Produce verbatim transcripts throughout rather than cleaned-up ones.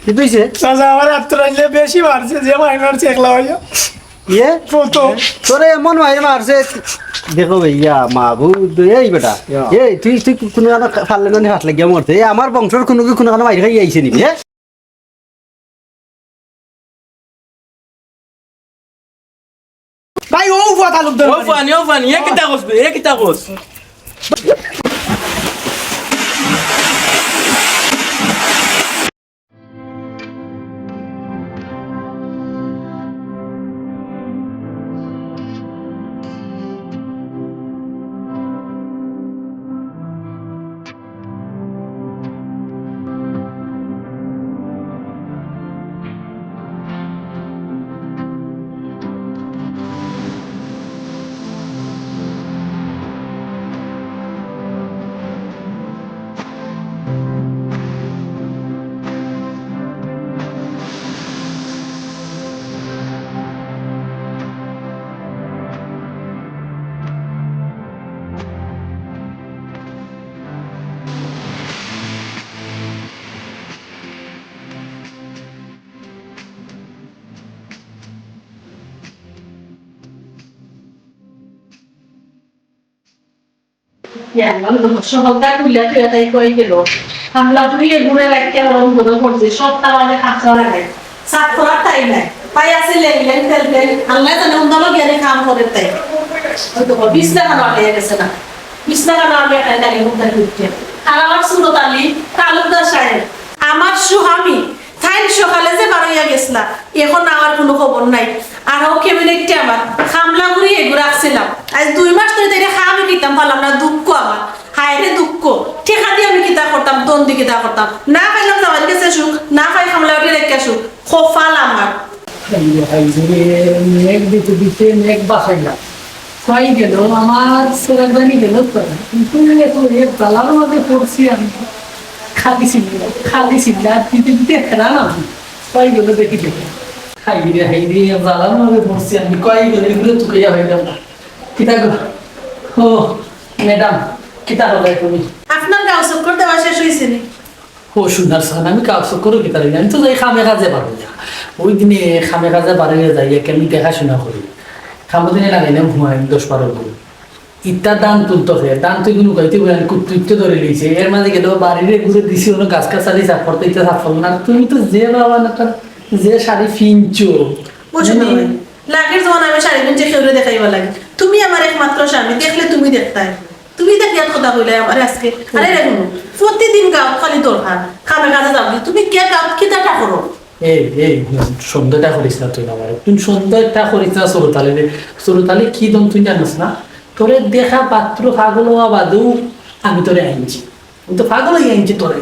কিতা অইছে? চাচা, আমার আত্মরাইলে বেশি মারছে, যে মাইর মারছে একলা অইয়া। ইয়ে? কত? তোরে এমন মাইর মারছে। দেখো ভাইয়া, মাবুদ, এই বেটা। ইয়া। এই, তুই, তুই কুনু কানো ফাললে না নি, ফাললে গিয়া মরতে। এই আমার বংশর কুনু কি কুনু কানো মাইর খাই আইছে নি, হ্যাঁ? ভাই, ও ফুয়া তালুকদার ও বাড়ি। ফুয়ানি, ও ফুয়ানি, এ কিতা কস বে, এ কিতা কস? ইয়া আল্লাহ, সকালটা খুলিয়া থইয়া তাই কই গেল? হামলা তুই এগুলো রাখতে আরম্ভ করছে, সব তাওয়ালে খাঁচা লাগে। সাফ করার তাই নাই। তাই আছে লেন লেন তেল তেল। আল্লাহ জানে উন্দালো গিয়ে কাম করে তাই। ওই তো বিছনা খানা আগে গেছে না। বিছনা খানা আগে তাই লাগে উদ্ধার করতে। আর আমার সুরত আলী, তালুকদার সাহেব, আমার স্বামী, তাইন সকালে যে বারইয়া গেছলা, এখন আওয়ার কুনু খবর নাই। আর ও ক্যাবিনেটে আমার কামলা করি এগু রাখছিলাম। আজ দুই মাস ধরি তাইরে খাওয়া আমি দিতাম পারলাম না, দুঃখ আমার। হায় রে দুঃখ। টেকা দি আমি কিতা করতাম, ধন দি কিতা করতাম। না পাইলাম জামাইর গেছে সুখ, না পাই কামলা করি রেখে সুখ। কপাল আমার। হায় রে, হায় রে, মেঘ দিতে দিতে মেঘ বাঁচাইলাম। কই গেল আমার সোনার বাড়ি গেল তো? কিন্তু এখন এক জ্বালার মাঝে পড়ছি আমি। খালি চিল্লা, খালি চিল্লা, দিতে দিতে হেরান আমি। কই গেল দেখি দেখি। হায় রে, হায় রে, এক জ্বালার মাঝে পড়ছি আমি। কই গেল এগুলো তুকাইয়া হইলাম না। কিতা গো? ও, ম্যাডাম, কিতা হলো তুমি? আপনার গাও চক্কর দেওয়া শেষ হইছে নি? ও সুন্দর সান, আমি কাজ করো কি তার, আমি তো যাই কামে কাজে বার হইয়া। ওই দিনে কামে কাজে বার হইয়া যাই, একে আমি দেখাশোনা করি। কামো দিনে লাগাই না ঘুমাই দশ বারো গরু। ইতা ধান তুলতো ফের, ধান তুই গুলো গাইতে বলে আমি কুত্তুইতে ধরে লইছে। এর মাঝে গেল বাড়ির ঘুরে দিছি, অন্য গাছ গাছালি সাফ করতে ইতা সাফ করলো না। তুমি তো যে বাবা না তার যে শাড়ি ফিনছো। বুঝো না মানে ভাই, লাগের যখন আমি শাড়ি ফিনছি কেউরে দেখাইবা লাগে। তুমি আমার একমাত্র স্বামী, দেখলে তুমি দেখতায়। তুমি ইতা কিয়াত কথা কইলায় আমারে আজকে? আরে রে হুনো, প্রতিদিন গাঁওত খালি দরকার, কামে কাজে যাও দি। তুমি কে গাঁওত কিতাটা করো? এই, এই, সন্দেহটা করিস না তুই আমারে। তুই সন্দেহটা করিস না সুরতালি রে। সুরতালি কি দম তুই জানিস না? তোরে দেখা পাত্র পাগল হওয়া বাদেও আমি তোরে আনছি। আমি তো পাগল হইয়া আনছি তোরে।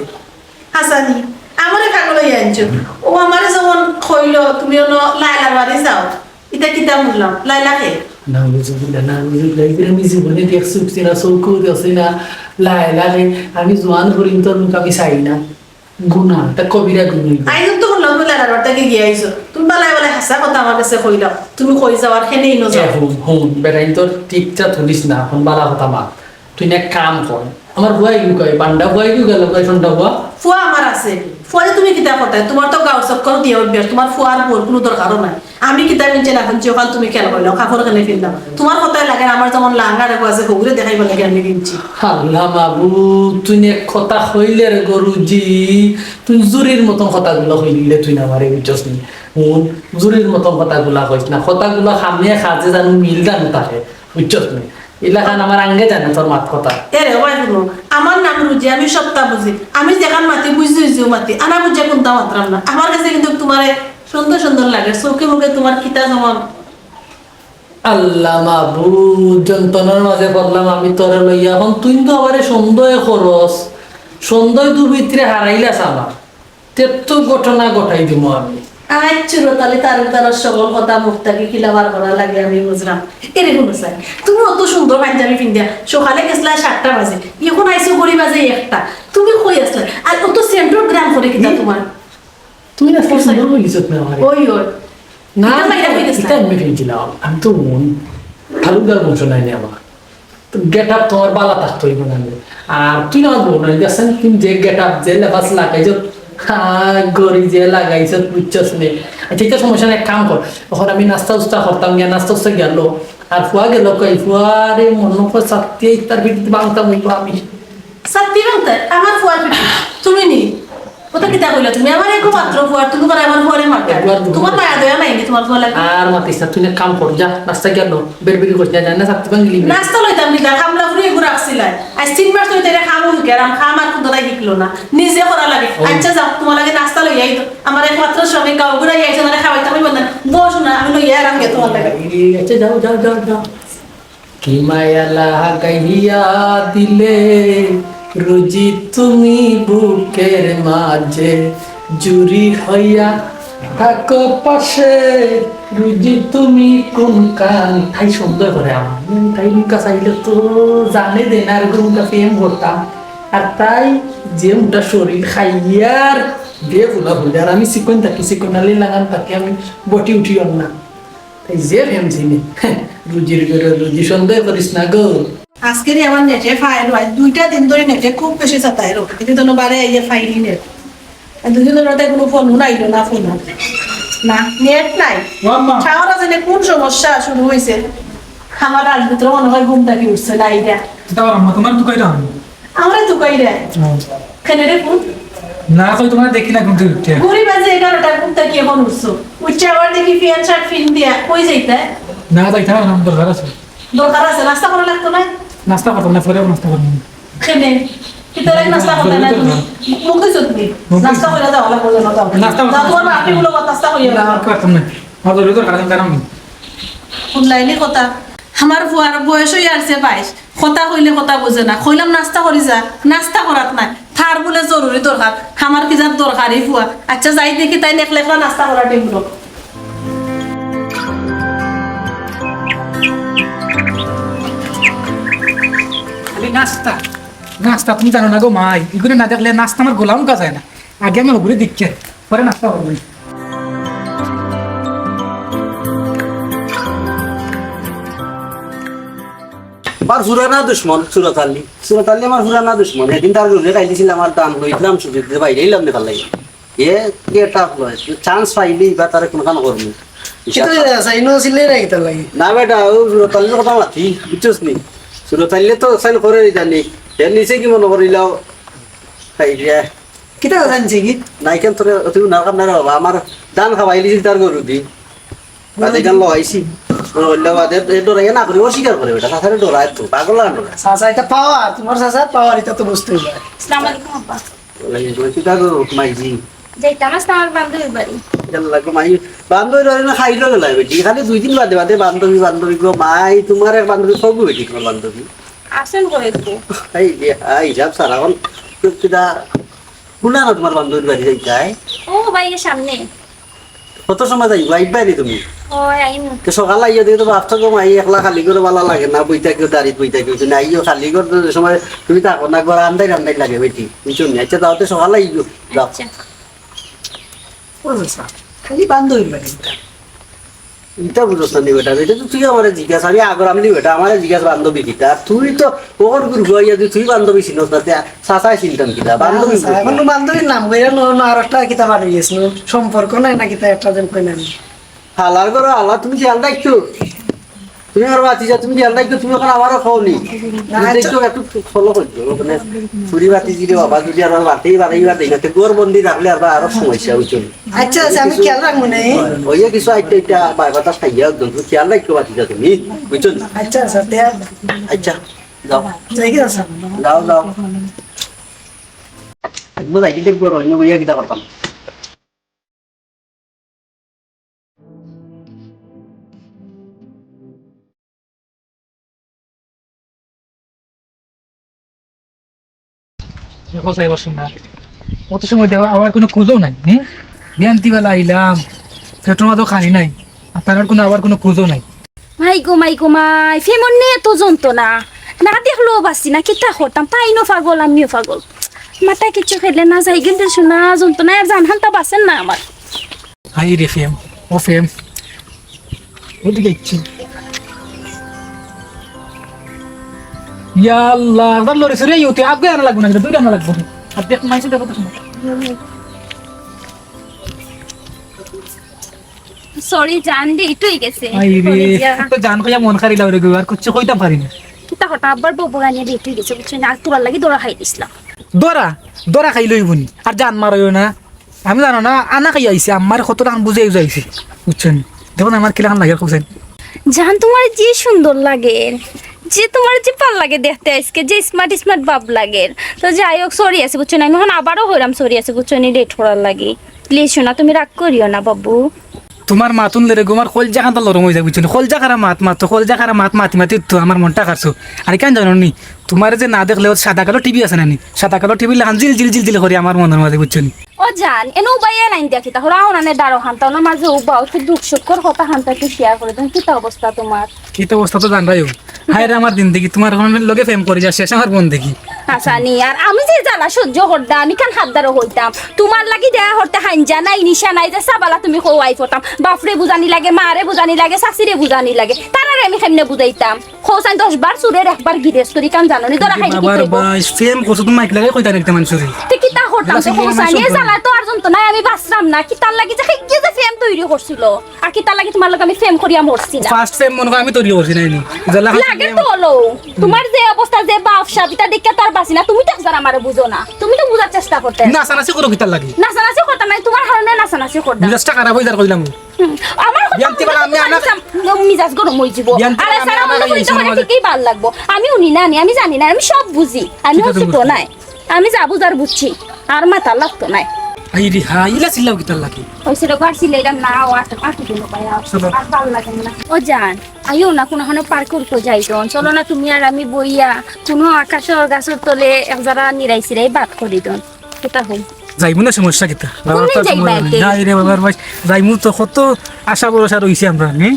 হাসানি, আমারে পাগল হইয়া আনছো। ও আমারে যখন কইলো, "তুমি অনো লায়লার বাড়ি যাও।" ইতা কিতা বললাম? লায়লা কে? নাউজুবিল্লাহ, নাউজুবিল্লাহ। ইগুরে আমি জীবনে দেখছি, উঠছি না, চউখেও দেখছি না। লায়লা রে, আমি জোয়ান করিম তোর মুখ আমি চাই না। গুনা, ইতা কবিরা গুনা অইবো। আইজ তো বললাম, তুমি লায়লার বাড়ি থাকি গিয়া আইছো। তুমি বালায় বালায় হাছা কথা আমার গেছে কইলাও। তুমি কই যাও আর কেনে ইনো যাও? এ, হুন, হুন, বেটা, ইন তোর ঠিকটা তুলিস না, এখন বালা কথা মাত। তুই না এক কাম কর, আমার ফুয়া ইগু কই, বান্ডা ফুয়া ইগু গেল কই, সন্ডা ফুয়া। ফুয়া আমার আছে। ফুয়া যে তুমি কিতা করতায়? তোমার তো গাঁও চক্কর দিয়া অভ্যাস, তোমার ফুয়ার বউর কুনু দরকারও নাই। আমি কিতা মিনছি না হুনছি, ওখান তুমি খেয়াল করলে, কাপড় কেনে ফিরলাম। তোমার কথায় লাগে না, আমার যেমন লাঙ্গারে ফুয়া যে হগুরে দেখাইবার লাগে আমি কিনছি। আল্লাহ মাবুদ, তুই এক কথা কইলে রে গরুজি, তুই জুরির মতন কথাগুলো কইলে তুই না আমারে বুঝছস নি? হুন, জুরির মতন কথাগুলা কইস না, কথাগুলা খামে খাজে জানো মিল জানো থাকে, বুঝছস নি? ইলাখান আমার আঙ্গে জানে তোর মাত কথা। এ রে, ওই হুনো, আমার নাম রুজি, আমি সবটা বুঝি। আমি যেখান মাতি বুঝি, বুঝিও মাতি। আনা বুঝে কোনটা মাতরাম না। আমার গেছে কিন্তু তোমারে সুন্দর সুন্দর লাগে। চউখে মুখে তোমার কিতা জমান। আল্লাহ মাবুদ, যন্ত্রণার মাঝে পড়লাম আমি তোরে লইয়া। এখন তুই তো আমারে সন্দেহ করস। সন্দেহ দুর্বৃত্তরে হারাইলাস আমার। তে তো ঘটনা ঘটাই দিমু আমি। আচ্ছা, রতালি তার তার সকল কথা মুখ থাকি কিলা বার করা লাগে আমি বুঝলাম। এরে হুনো চাই, তুমি অত সুন্দর পাঞ্জাবি পিন্দিয়া সকালে গেছলা সাতটা বাজে, এখন আইছো ঘড়ি বাজে একটা। তুমি কই আছলা? আর অত সেন্টর গ্রাম করে কিতা ই? তোমার? তুই আজকে সুন্দর বলিস না আমারে। ওই, ওই। না, ইটা মাইরা কই গেছলা? ইটা আমি পিনছিলাম। আমি তো মন তালুকদার বংশ নাই নি আমার। তো গেট আপ তোমার বালা থাকতে হইব না নি? আর তুই না বউ নাই, দেখছেন? তুমি যে গেট আপ, যে লেবাস লাগাইছো, হ্যাঁ, ঘড়ি যে লাগাইছস, বুঝছস নে। আচ্ছা, ইটা সমস্যা নাই, এক কাম কর। অখন আমি নাস্তা উস্তা করতাম, গিয়া নাস্তা উস্তা গেল। আর ফুয়া গেল কই? ফুয়ারে মনো কর সাত্তিয়া ইফতার পিঠিত ভাঙতাম অইবো আমি। সাত্তিয়া ভাঙতায়? আমার ফুয়ার পিঠিত? তুমি নি? কথা কিতা কইলা তুমি? আমার একমাত্র ফুয়ার, তুমি করে আমার ফুয়ারে মারতায়? একবার তুমি তুমার মায়া দয়া নাই নি তুমার ফুয়ার লাগি? আর মাতিস না, তুই এক কাম কর, যা, নাস্তা গিয়া ল, বেরবেরি করিস না, যা, না, সাত্তিয়া ভাঙিলি। নাস্তা লইতাম নি, দা, কামলা ফুরি এগু রাখছিলাম। আইজ তিন মাস ধরি তাইরে কামও শিখাইরাম, কাম আর কুনটাই শিখলো না, নিজে করা লাগে। ও। আচ্ছা, যাও, তুমার লাগি নাস্তা লইয়া আইতো। আমার একমাত্র স্বামী গাঁও ঘুরাই আইছে, আমারে খাওয়াইতাম অইবো না। বস না, আমি লইয়া আইরাম গে তুমার লাগি। আচ্ছা, যাও, যাও, যাও, যাও। কি মায়া লাগাইয়া দিলে রুজি তুমি বুকের মাঝে, জুড়ি হইয়া থাকো পাশে, রুজি তুমি কোন কান। তাই সন্দেহ করে আমার, তাই মুখা চাইলে তো জানে দে না, আর মুখা প্রেম করতাম। আর তাই যে মুখটা শরীর খাইয়ার বেফুলা ফুলে, আর আমি চিকন থাকি, চিকন আলি লাগান থাকি, আমি বটি উঠিও না। তাই যে ফেম চিনি, রুজির ঘরে রুজি সন্দেহ করিস না গো। আজকের আমার নেটে ফাইল হয়, দুইটা দিন ধরে নেটে খুব বেশি সাতায় রোগ। কিন্তু তো বারে আইয়া ফাইলই নেট। আর দুদিন ধরে তাই কোনো ফোন উঠাইলো না, ফোন না, নেট নাই। ও আম্মা। শাওরা জানে কোন সমস্যা শুরু হইছে। আমার রাত ভিতরে মনে হয় ঘুম থাকি উঠছে না, এইটা। এটা আমার আম্মা, তোমার তো কইরা আমি। আমরা তো কই রে? হুম। কেনে রে ফোন? না, কই তোমার দেখি না কিন্তু উঠে। ঘড়ি বাজে এগারোটা, ঘুম থাকি এখন উঠছো। উঠছে আবার দেখি প্যান্ট শার্ট ফিন দিয়া, কই যাইতে? না, যাইতে হবে না, দরকার আছে। দরকার আছে, নাস্তা করা লাগতো না? নাস্তা করতাম না, পরে নাস্তা করবো। কেনে? কিতা লাগে নাস্তা করতে না তুমি? মুখ দিছো তুমি? মুখ দিছি। নাস্তা কইরা যাও, আলাপ করো না, যাও। নাস্তা করতাম না। তোমার বাপরে বলো, নাস্তা কইরা না, যাও। আর করতাম না। আমার জরুরি দরকার আছে, জানো নি? কোন লাইনে কথা? আমার ফুয়ার বয়স হয়ে আসছে বাইশ, কথা কইলে কথা বুঝে না। কইলাম, "নাস্তা করি যা," নাস্তা করাত নাই। তার বলে জরুরি দরকার, আমার কি যার দরকারি ফুয়া। আচ্ছা, যাই দেখি তাই একলা একলা নাস্তা করা টিমলো। খালি নাস্তা, নাস্তা তুমি জানো না গো মাই, এগুলো না দেখলে নাস্তা আমার গোলাম কাজ হয় না। আগে আমি ওগুলো দিচ্ছে, পরে নাস্তা করবো। আমার পুরানা দুশমন সুরত আলী। সুরত আলী আমার পুরানা দুশমন। সেদিন তার ঘরে খাইতেছিলাম, আমার দাম লইছিলাম, সুযোগ দিয়ে বাইরে এলাম দেখার লাগি। এ, এ টাফ লয়। চান্স পাইলেই বা তারে কোনখান করবো। কিতা হইয়া আছে? ইনো ছিলে না কিতা লাগি? না বেটা, ও সুরত আলীর কথা মাতি, বুঝছস নি? সুরত আলীয়ে তো সাইন করে জানি। এর নিচে কি মনে করিলাও? খাই দিয়া। কিতা কথা আনছে কি? নাই কেন তোরে, তুই না কাম না রে বাবা, আমার ধান খাওয়াইলি তার গরু দি। বাদে গান লগাইছি। ও, অল্লা বাদে, এ ডরাইয়া না করে, অস্বীকার করে বেটা, তাছাড়া ডরায় তো, পাগল না ডরায়। চাচা, এটা পাওয়ার, তোমার চাচা পাওয়ার, এটা তো বুঝতে হবে। আসসালামু আলাইকুম আব্বা। ওয়ালাইকুম আসসালাম, কিতা গো, মাইজি? যাইতাম আজকে আমার বান্ধবীর বাড়ি। ইয়াল্লা গো, মাই, বান্ধবীর বাড়ি না খাইলো গেলা বেটি, খালি দুই দিন বাদে বাদে বান্ধবী, বান্ধবী গো, মাই, তোমার এক বান্ধবী, সব বেটি তোমার বান্ধবী। আসেন কয়েকদিন। এই যে, এই হিসাব সারা, এখন কিতা, কোন আর তোমার বান্ধবীর বাড়ি যাইতায়? ও ভাই, এর সামনে। কত সময় যাইবা? আইবা নি তুমি? ও, আইমু। তো সকালে আইও, দেখো তো বাপ থাকো, মাই একলা খালি করে ভালা লাগে না, বইতা কেউ দাঁড়িয়ে বইতা কেউ, তুমি আইও খালি করে তো সময় তুমি থাকো না, ঘর আন্দাই আন্দাই লাগে বেটি, বুঝছো নি? আচ্ছা, যাও তো সকালে আইও, যাও। আচ্ছা। ও আচ্ছা, খালি বান্ধবীর বাড়ি এটা। ইটা বুঝছ না নি বেটা, ইটা তো তুই আমারে জিজ্ঞাস, আমি আগর আমলি বেটা, আমারে জিজ্ঞাস বান্ধবী কিতা? তুই তো ওর গ্রুপ হইয়া তুই, তুই বান্ধবী চিনস না, তে চাচায় চিনতাম কিতা? বান্ধবী না, বুঝ না। এখন বান্ধবীর নাম কইরা নো, নো, আর একটা কিতা বাড়ি গেছ, নো, সম্পর্ক নাই না কিতা একটা যেন কই না। হালার ঘরো হালা, তুমি খেয়াল রাখছো? তুমি আমার ভাতিজা, তুমি খেয়াল রাখছো, তুমি ওখানে আমারও খাও নি। না, তুমি আচ্ছা। দেখছো একটু ফলো করছো, ওখানে চুরি ভাতিজি রে বাবা, যদি আর আমার বাতেই বাড়াইবার দেই না, তো ঘর বন্দি রাখলে আর আরো সমস্যা হইতো। আচ্ছা, আচ্ছা, আমি খেয়াল রাখবো না। ওই যে কিছু আইতে আইতে বাই বাতাস খাইয়া একদম, তুমি খেয়াল রাখছো বাতিজা তুমি, বুঝছো নি? আচ্ছা, আচ্ছা, তে আর আচ্ছা, যাও। যাই কি আছে? যাও, যাও। একবার যাই কি দেখবো, রইন বইয়া কিতা করতাম। দেখো, সাহেব, আসুন না। অত সময় দেখো, আবার কোনো খোঁজও নাই, হুম? বিয়ান্তি বেলা আইলাম, পেটর মাঝে খানি নাই, আর তার আর কোনো, আবার কোনো খোঁজও নাই। মাই গো, মাই গো, মাই, ফেমর নে এত যন্ত্রণা। না দেখলেও বাঁচি না, কিতা করতাম, তাইনও পাগল, আমিও পাগল। মাথায় কিছু খেলে না যাই গেলে শোনা যন্ত্রণা, আর জানহান তা বাঁচেন না আমার। হাই রে ফেম, ও ফেম, ওদিকে ইচ্ছে। ইয়া আল্লাহ, একবার লড়ে সরে ইউতে আগে আনা লাগবো না, দুইটা আনা লাগবো। আর দেখ, মাইসে দেখো তো শোনা। সরি জান, লেট অই গেছে। আই রে, সরি যা। তো জান কইয়া মন খারিলাও রে গো, আর কিচ্ছু কইতাম পারি না। কিতা হঠাৎ আব্বার বউ বগানিয়া লেট অই গেছে, বুঝছো না? আর তোরার লাগি দরা খাই দিছলাম। দরা? দরা খাইলে অইবো নি? আর জান মারাইও না। আমি জানো না, আনা খাই আইছি, আমার কত টাকা বুঝে বুঝে আইছি, বুঝছো নি? দেখো না আমার কিলাখান লাগে, খুব জান। জান, তোমার যে সুন্দর লাগে, যে তোমার যে ভালা লাগে দেখতে আইজকে, যে স্মার্ট স্মার্ট ভাব লাগে। তো যাই হোক, সরি আছে, বুঝছো না? আমি এখন আবারও কইরাম সরি আছে, বুঝছো নি? লেট করার লাগি। প্লিজ সোনা, তুমি রাগ করিও না বাবু। তোমার মাত হুনলে রে গো, আমার কলজা খান্তা লরম অই যায়, বুঝছো নি? কলজা খারা মাত মাতো, কলজা খারা মাত মাতি মাতি তো আমার মনটা খারছো। আর কেন জানো নি, তোমারে যে না দেখলে অউ সাদা কালো টিভি আছে না নি, সাদা কালো টিভির লাখান জিল জিল জিল জিল করি আমার মনর মাঝে, বুঝছো নি? ও জান, এনে উবাইয়া লাইন দিয়া কিতা করো? আও না নে দাঁড়ো খান্তা, ওনার মাঝে উবাও, একটু দুঃখ সুখর কথা খান্তা একটু শেয়ার করি দেও। কিতা অবস্থা তোমার? কিতা অবস্থা তো জানরায়ও। হায় রে আমার জিন্দেগি, তোমার লগে প্রেম করি যা শেষ আমার বন্দেগি। হাছানি, আর আমি যে জ্বালা সহ্য করতাম, আমি কান হাত দ্বারো হইতাম। তোমার লাগি দেখা করতে হাইঞ্জা নাই, নিশা নাই, যে সাবালা তুমি কও আই পড়তাম। বাপরে বুঝানি লাগে, মারে বুঝানি লাগে, শাশিরে বুঝানি লাগে। তারারে আমি কেমনে বুঝাইতাম? খোসাইন দশ বার চুরের একবার গিরেস্তরি কান জানো নি, ধরা খাইলে কি বাবার কইবো? ভাই, প্রেম করছো তুমি মাইক লাগাই কইতা নাকি মানুষরে? তে কিতা করতাম? জ্বালা তো শিখিয়ে খোসাইন, মানুষ এ জ্বালায় তো আর যন্ত্রণায় আমি বাঁচলাম না। কিতার লাগি যে খেয়ে যে প্রেম তৈরি করছিল? আর কিতার লাগি তোমার লগে আমি প্রেম করিয়া মরছি না? ফার্স্ট প্রেম মনে হয় আমি তৈরি করছি না, এনে। জ্বালা লাগে তো হলো। তোমার যে অবস্থা, যে বাপ সাপ, ইতা দেখে তো আর বাঁচি না। তুমি তো একবার আমারে বুঝো না, তুমি তো বুঝার চেষ্টা করতে। নাচানাচি করো কিতার লাগি? নাচানাচি করতাম না, তোমার কারণে নাচানাচি করতাম। মেজাজটা খারাপ অই যার কইলাম। হুম, আমার কথা বিয়ান্তি বলে আমি আনা মিজাজ গরম অই যিবো। বিয়ান্তি আরে বলে আমি স্যার, আনা আমার খাই কথা আইছি তোমার আমার। ঠিকই ভালা লাগবো। আমি উনি না, আমি, আমি জানি না, আমি সব বুঝি। আমি ঠিক আছে, অশিক্ষিত বুঝছি। নাই। আমি যা বুঝার বুঝছি। আর মাথা লাগতো নাই। আই রে হা, ইলা চিল্লাও কিতার লাগি? ওই ছিল ঘর ছিল, এটা না, ও আট, আট দিন পাই আর। চলো। আর ভালা লাগে না। ও জান, আইও না, কোনো হানো পার্ক করতে যাই জন। চলো না, তুমি আর আমি বইয়া কোনো আকাশর গাছর তলে এক জারা নিরাই সিরাই বাত করি দন। কিতা হই? যাইমু না, সমস্যা কিতা? কোন দিন যাইবা এতে? যাই রে বাবার ভাই, যাইমু তো, কত আশা ভরসা রইছে আমরা, নে?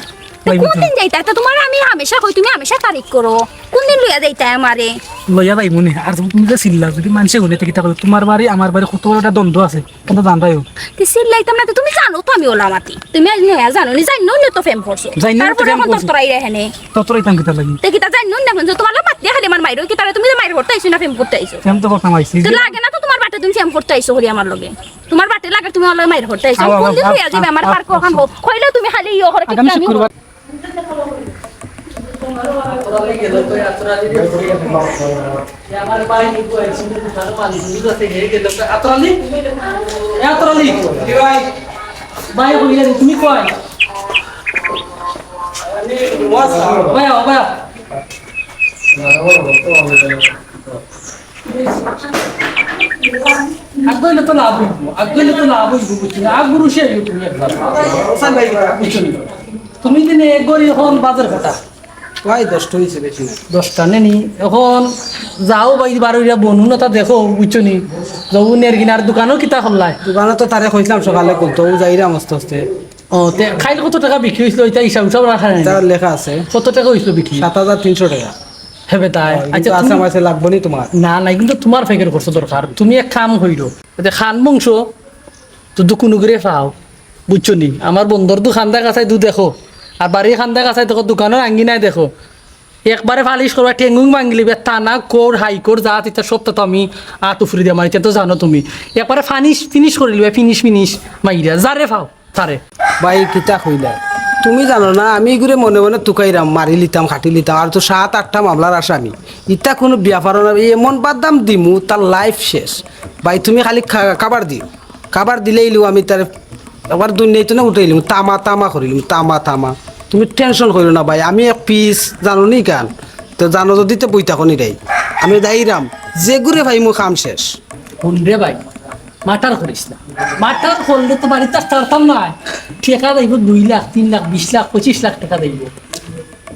তো যাইমু কোন তো। দিন যাইতা? তো তোমার আমি হামেশা কই, তুমি হামেশা তারিখ করো। কোন দিন লইয়া যাইতা আমারে? লইয়া যাইমু নে। আর তুমি যে চিল্লা, যদি মানষে হুনে, তে কিতা কইবো? তোমার বাড়ি, আমার বাড়ি কত বড় একটা দ্বন্দ্ব আছে, কিন্তু জানরায়ও। তে চিল্লাইতাম না, তো তুমি জানো তো আমি ওলা মাতি। তুমি আজ নয়া জানো নি, জানো না তো প্রেম করছো। জানি না তো তারপরে প্রেম এখন করছো। তরতরাই রে হেনে। তরতরাইতাম কিতার লাগি? তে কিতা জানো না এখন যে তোমার লগে মাতিয়া খালি আমার মাইরো, কিতারে তুমি যে মাইর করতে আইছো না প্রেম করতে আইছো? প্রেম তো করতাম আইছি। তো লাগে না তো তোমার বাটে তুমি প্রেম করতে আইছো করি আমার লগে। তোমার বাটে লাগে তুমি আমার লগে মাইর করতে আইছো। আও, আও, কোন দিন আও, লইয়া যাবে আও, আমার আও, পার্ক আও, ওখান আও। হোক। কইলে তুমি খালি ইয়ে করে আগামী কিতা আমি শুক্রবার। আতর আলী? এ আতর আলী? কি ভাই? ভাই, কই গেলি? তুমি কই? ভাই, আও, ভাই, আও। আগ অইলে তো লাভ অইবো, আগ অইলে তো লাভ অইবো, বুঝছো না? আগ গুরু সে অইবো তুমি একবার। হোসেন ভাই, বুঝছো না? তুমি দিনে এক ঘড়ি এখন বাজার কথা। ভাই, দশটা অইছে, বেশি না। দশটা নেনি? এখন যাও ভাই, বারো ইয়া বনু না তা দেখো, বুঝছো নি? যাও নের কিনার দোকানও কিতা খোল্লায়? দোকানে তো তারে কইছিলাম সকালে খুলতো, ও যাইরাম আস্তে আস্তে। ও, তে খাইল কত টাকা বিক্রি অইছিল? ইটা হিসাব উসাব রাখা নাই। তার লেখা আছে। কত টাকা অইছিল বিক্রি? সাত হাজার তিনশো টাকা। হে বেটায়। ও, আচ্ছা, কিন্তু আছে, তুমি আমার কাছে লাগবো নি তোমার। না, না, কিন্তু তোমার ফেকের খরচ দরকার। তুমি এক কাম কইরো। যে খান বংশ, তো দু কুনুগুরে পাও। বুঝছো নি? আমার বন্দর দু খান্দা কাছাই দু দেখো। আর বাড়ি খান্দা কাছাই দেখো, দোকানর আঙ্গিনায় দেখো। একবারে ফালিশ করবা, ঠেঙ্গুং ভাঙ্গিলিবে, থানা, কোর্ট, হাই কোর্ট, যা ইতা সবতা তো আমি আত উফরি দিয়া মারি, ইতা তো জানো তুমি। একবারে ফানিশ, ফিনিশ করিলিবে, ফিনিশ, ফিনিশ, মাইরা, যারে পাও। তারে। ভাই, কিতা কইলা? তুমি জানো না, আমি ইগুরে মনে মনে তুকাইরাম, মারি লিতাম, কাটি লিতাম, আর তো সাত আটটা মামলার আসামি। ইতা কুনু ব্যাপার না, এই এমন বাদাম দিমু, তার লাইফ শেষ। ভাই, তুমি খালি খা-, খাবার দিও, খাবার দিলেই লিও, আমি তার আবার দুনিয়া তো না উঠাইলিমু, তামা তামা করিলিমু, তামা তামা। তুমি টেনশন করিও না ভাই, আমি এক পিস জানো নি কান, তো জানো যদি তো বই থাকো নি রে, আমি যাইরাম, যেগুরে ভাই মু কাম শেষ। হুন রে ভাই, মার্ডার করিস না। মার্ডার করলে তো বাড়িত থাকতাম নায়। টেকা যাইবো দুই লাখ, তিন লাখ, বিশ লাখ, পঁচিশ লাখ টেকা যাইবো।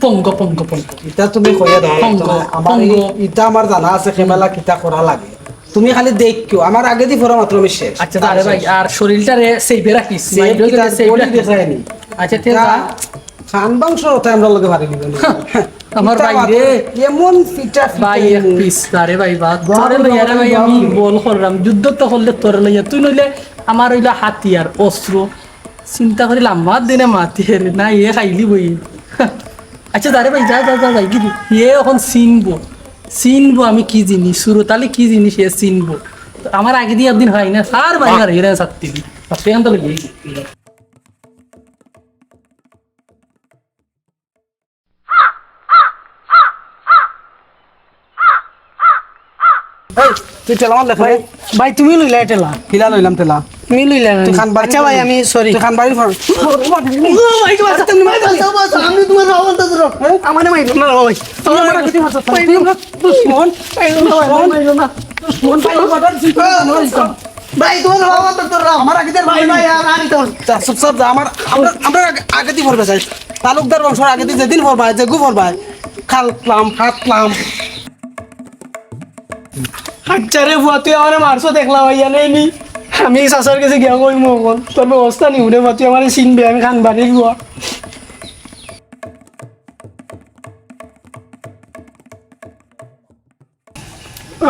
পঙ্গ, পঙ্গ, পঙ্গ। ইতা তুমি কইয়া দাও, পঙ্গ, তোমার, আমার এই, পঙ্গ। ইতা আমার জানা আছে, কেমলা কিতা করা লাগে। তুমি খালি দেখিও, আমার আগেদি পড়া মাত্র আমি শেষ। আচ্ছা, তারে ভাই, আর শরীলটারে সেভে রাখিস। সেভ মাইন্ডও কিতা যদি সেভ বডি রাখিস। দেখায়নি। আচ্ছা, ঠিক আছে। খান বংশ হতে আমরা লগে পারি নিব না। হ্যাঁ, আমার ইতা ভাই রে। মাত্র এমন ফিটা ফিটা ভাই, এক এমন। পিস, আরে ভাই, বাদ। বাবা, তোরে লইয়া রে ভাই, আমি বাবা। বল করলাম, যুদ্ধ তো করলে তোরে লইয়া, তুই নইলে আমার অইলা হাতিয়ার, অস্ত্র। চিন্তা করিলাম, মাত দিনে মাতি রে, না, এ খাইলি বই। আচ্ছা, যা রে ভাই, যা, যা, যা, যাই গিরি। এ এখন চিনবো, চিনবো আমি কি জিনিস, সুরত আলী কি জিনিস, এ চিনবো। তো আমার আগেদি একদিন হয় না, সার বাড়ি আর এরা সাত্তি দি। আপনি এখন তো লেগে। এই ঠেলা আমার লেখা। ভাই, ভাই, তুমি লইলা ঠেলা। কিলা লইলাম ঠেলা? তুমি লইলা না। তুই খান বাড়ি আচ্ছা ভাই, আমি সরি। তুই খান বাড়ি ফর। ও ভাই, তোমার সাথে তুমি মারো। বাঁচাও, বাঁচাও, আমি তোমার বাবার সাথে রো। আমারে মাইরো না ভাই। তুই আমার আগে দিয়ে মারছস। ভাই, তুই আমার দুশমন। মাইরো না, মাইরো না। দুশমন, ভাই, আমার বাবার দুশমন। ভাই, তোমার বাবার তো তোর আমার আগে দিয়ে ভাই, ভাই, আর আনি তো। যা, চুপ, চুপ, যা, আমার, আমরা, আমরা আগে, আগে দিয়ে পড়বে চাই। তালুকদার বংশর আগে দিয়ে যেদিন পড়বা, যেগু পড়বা। খালতলাম, খাতলাম। আচ্ছা রে বুয়া, তুই আমারে মারছস দেখলা ভাইয়া নেই নি? আমি চাচার গেছে গিয়া কইমু অখন। তোর ব্যবস্থা নিমু রে বুয়া, তুই আমারে চিনবে, আমি খান বাড়ির বুয়া।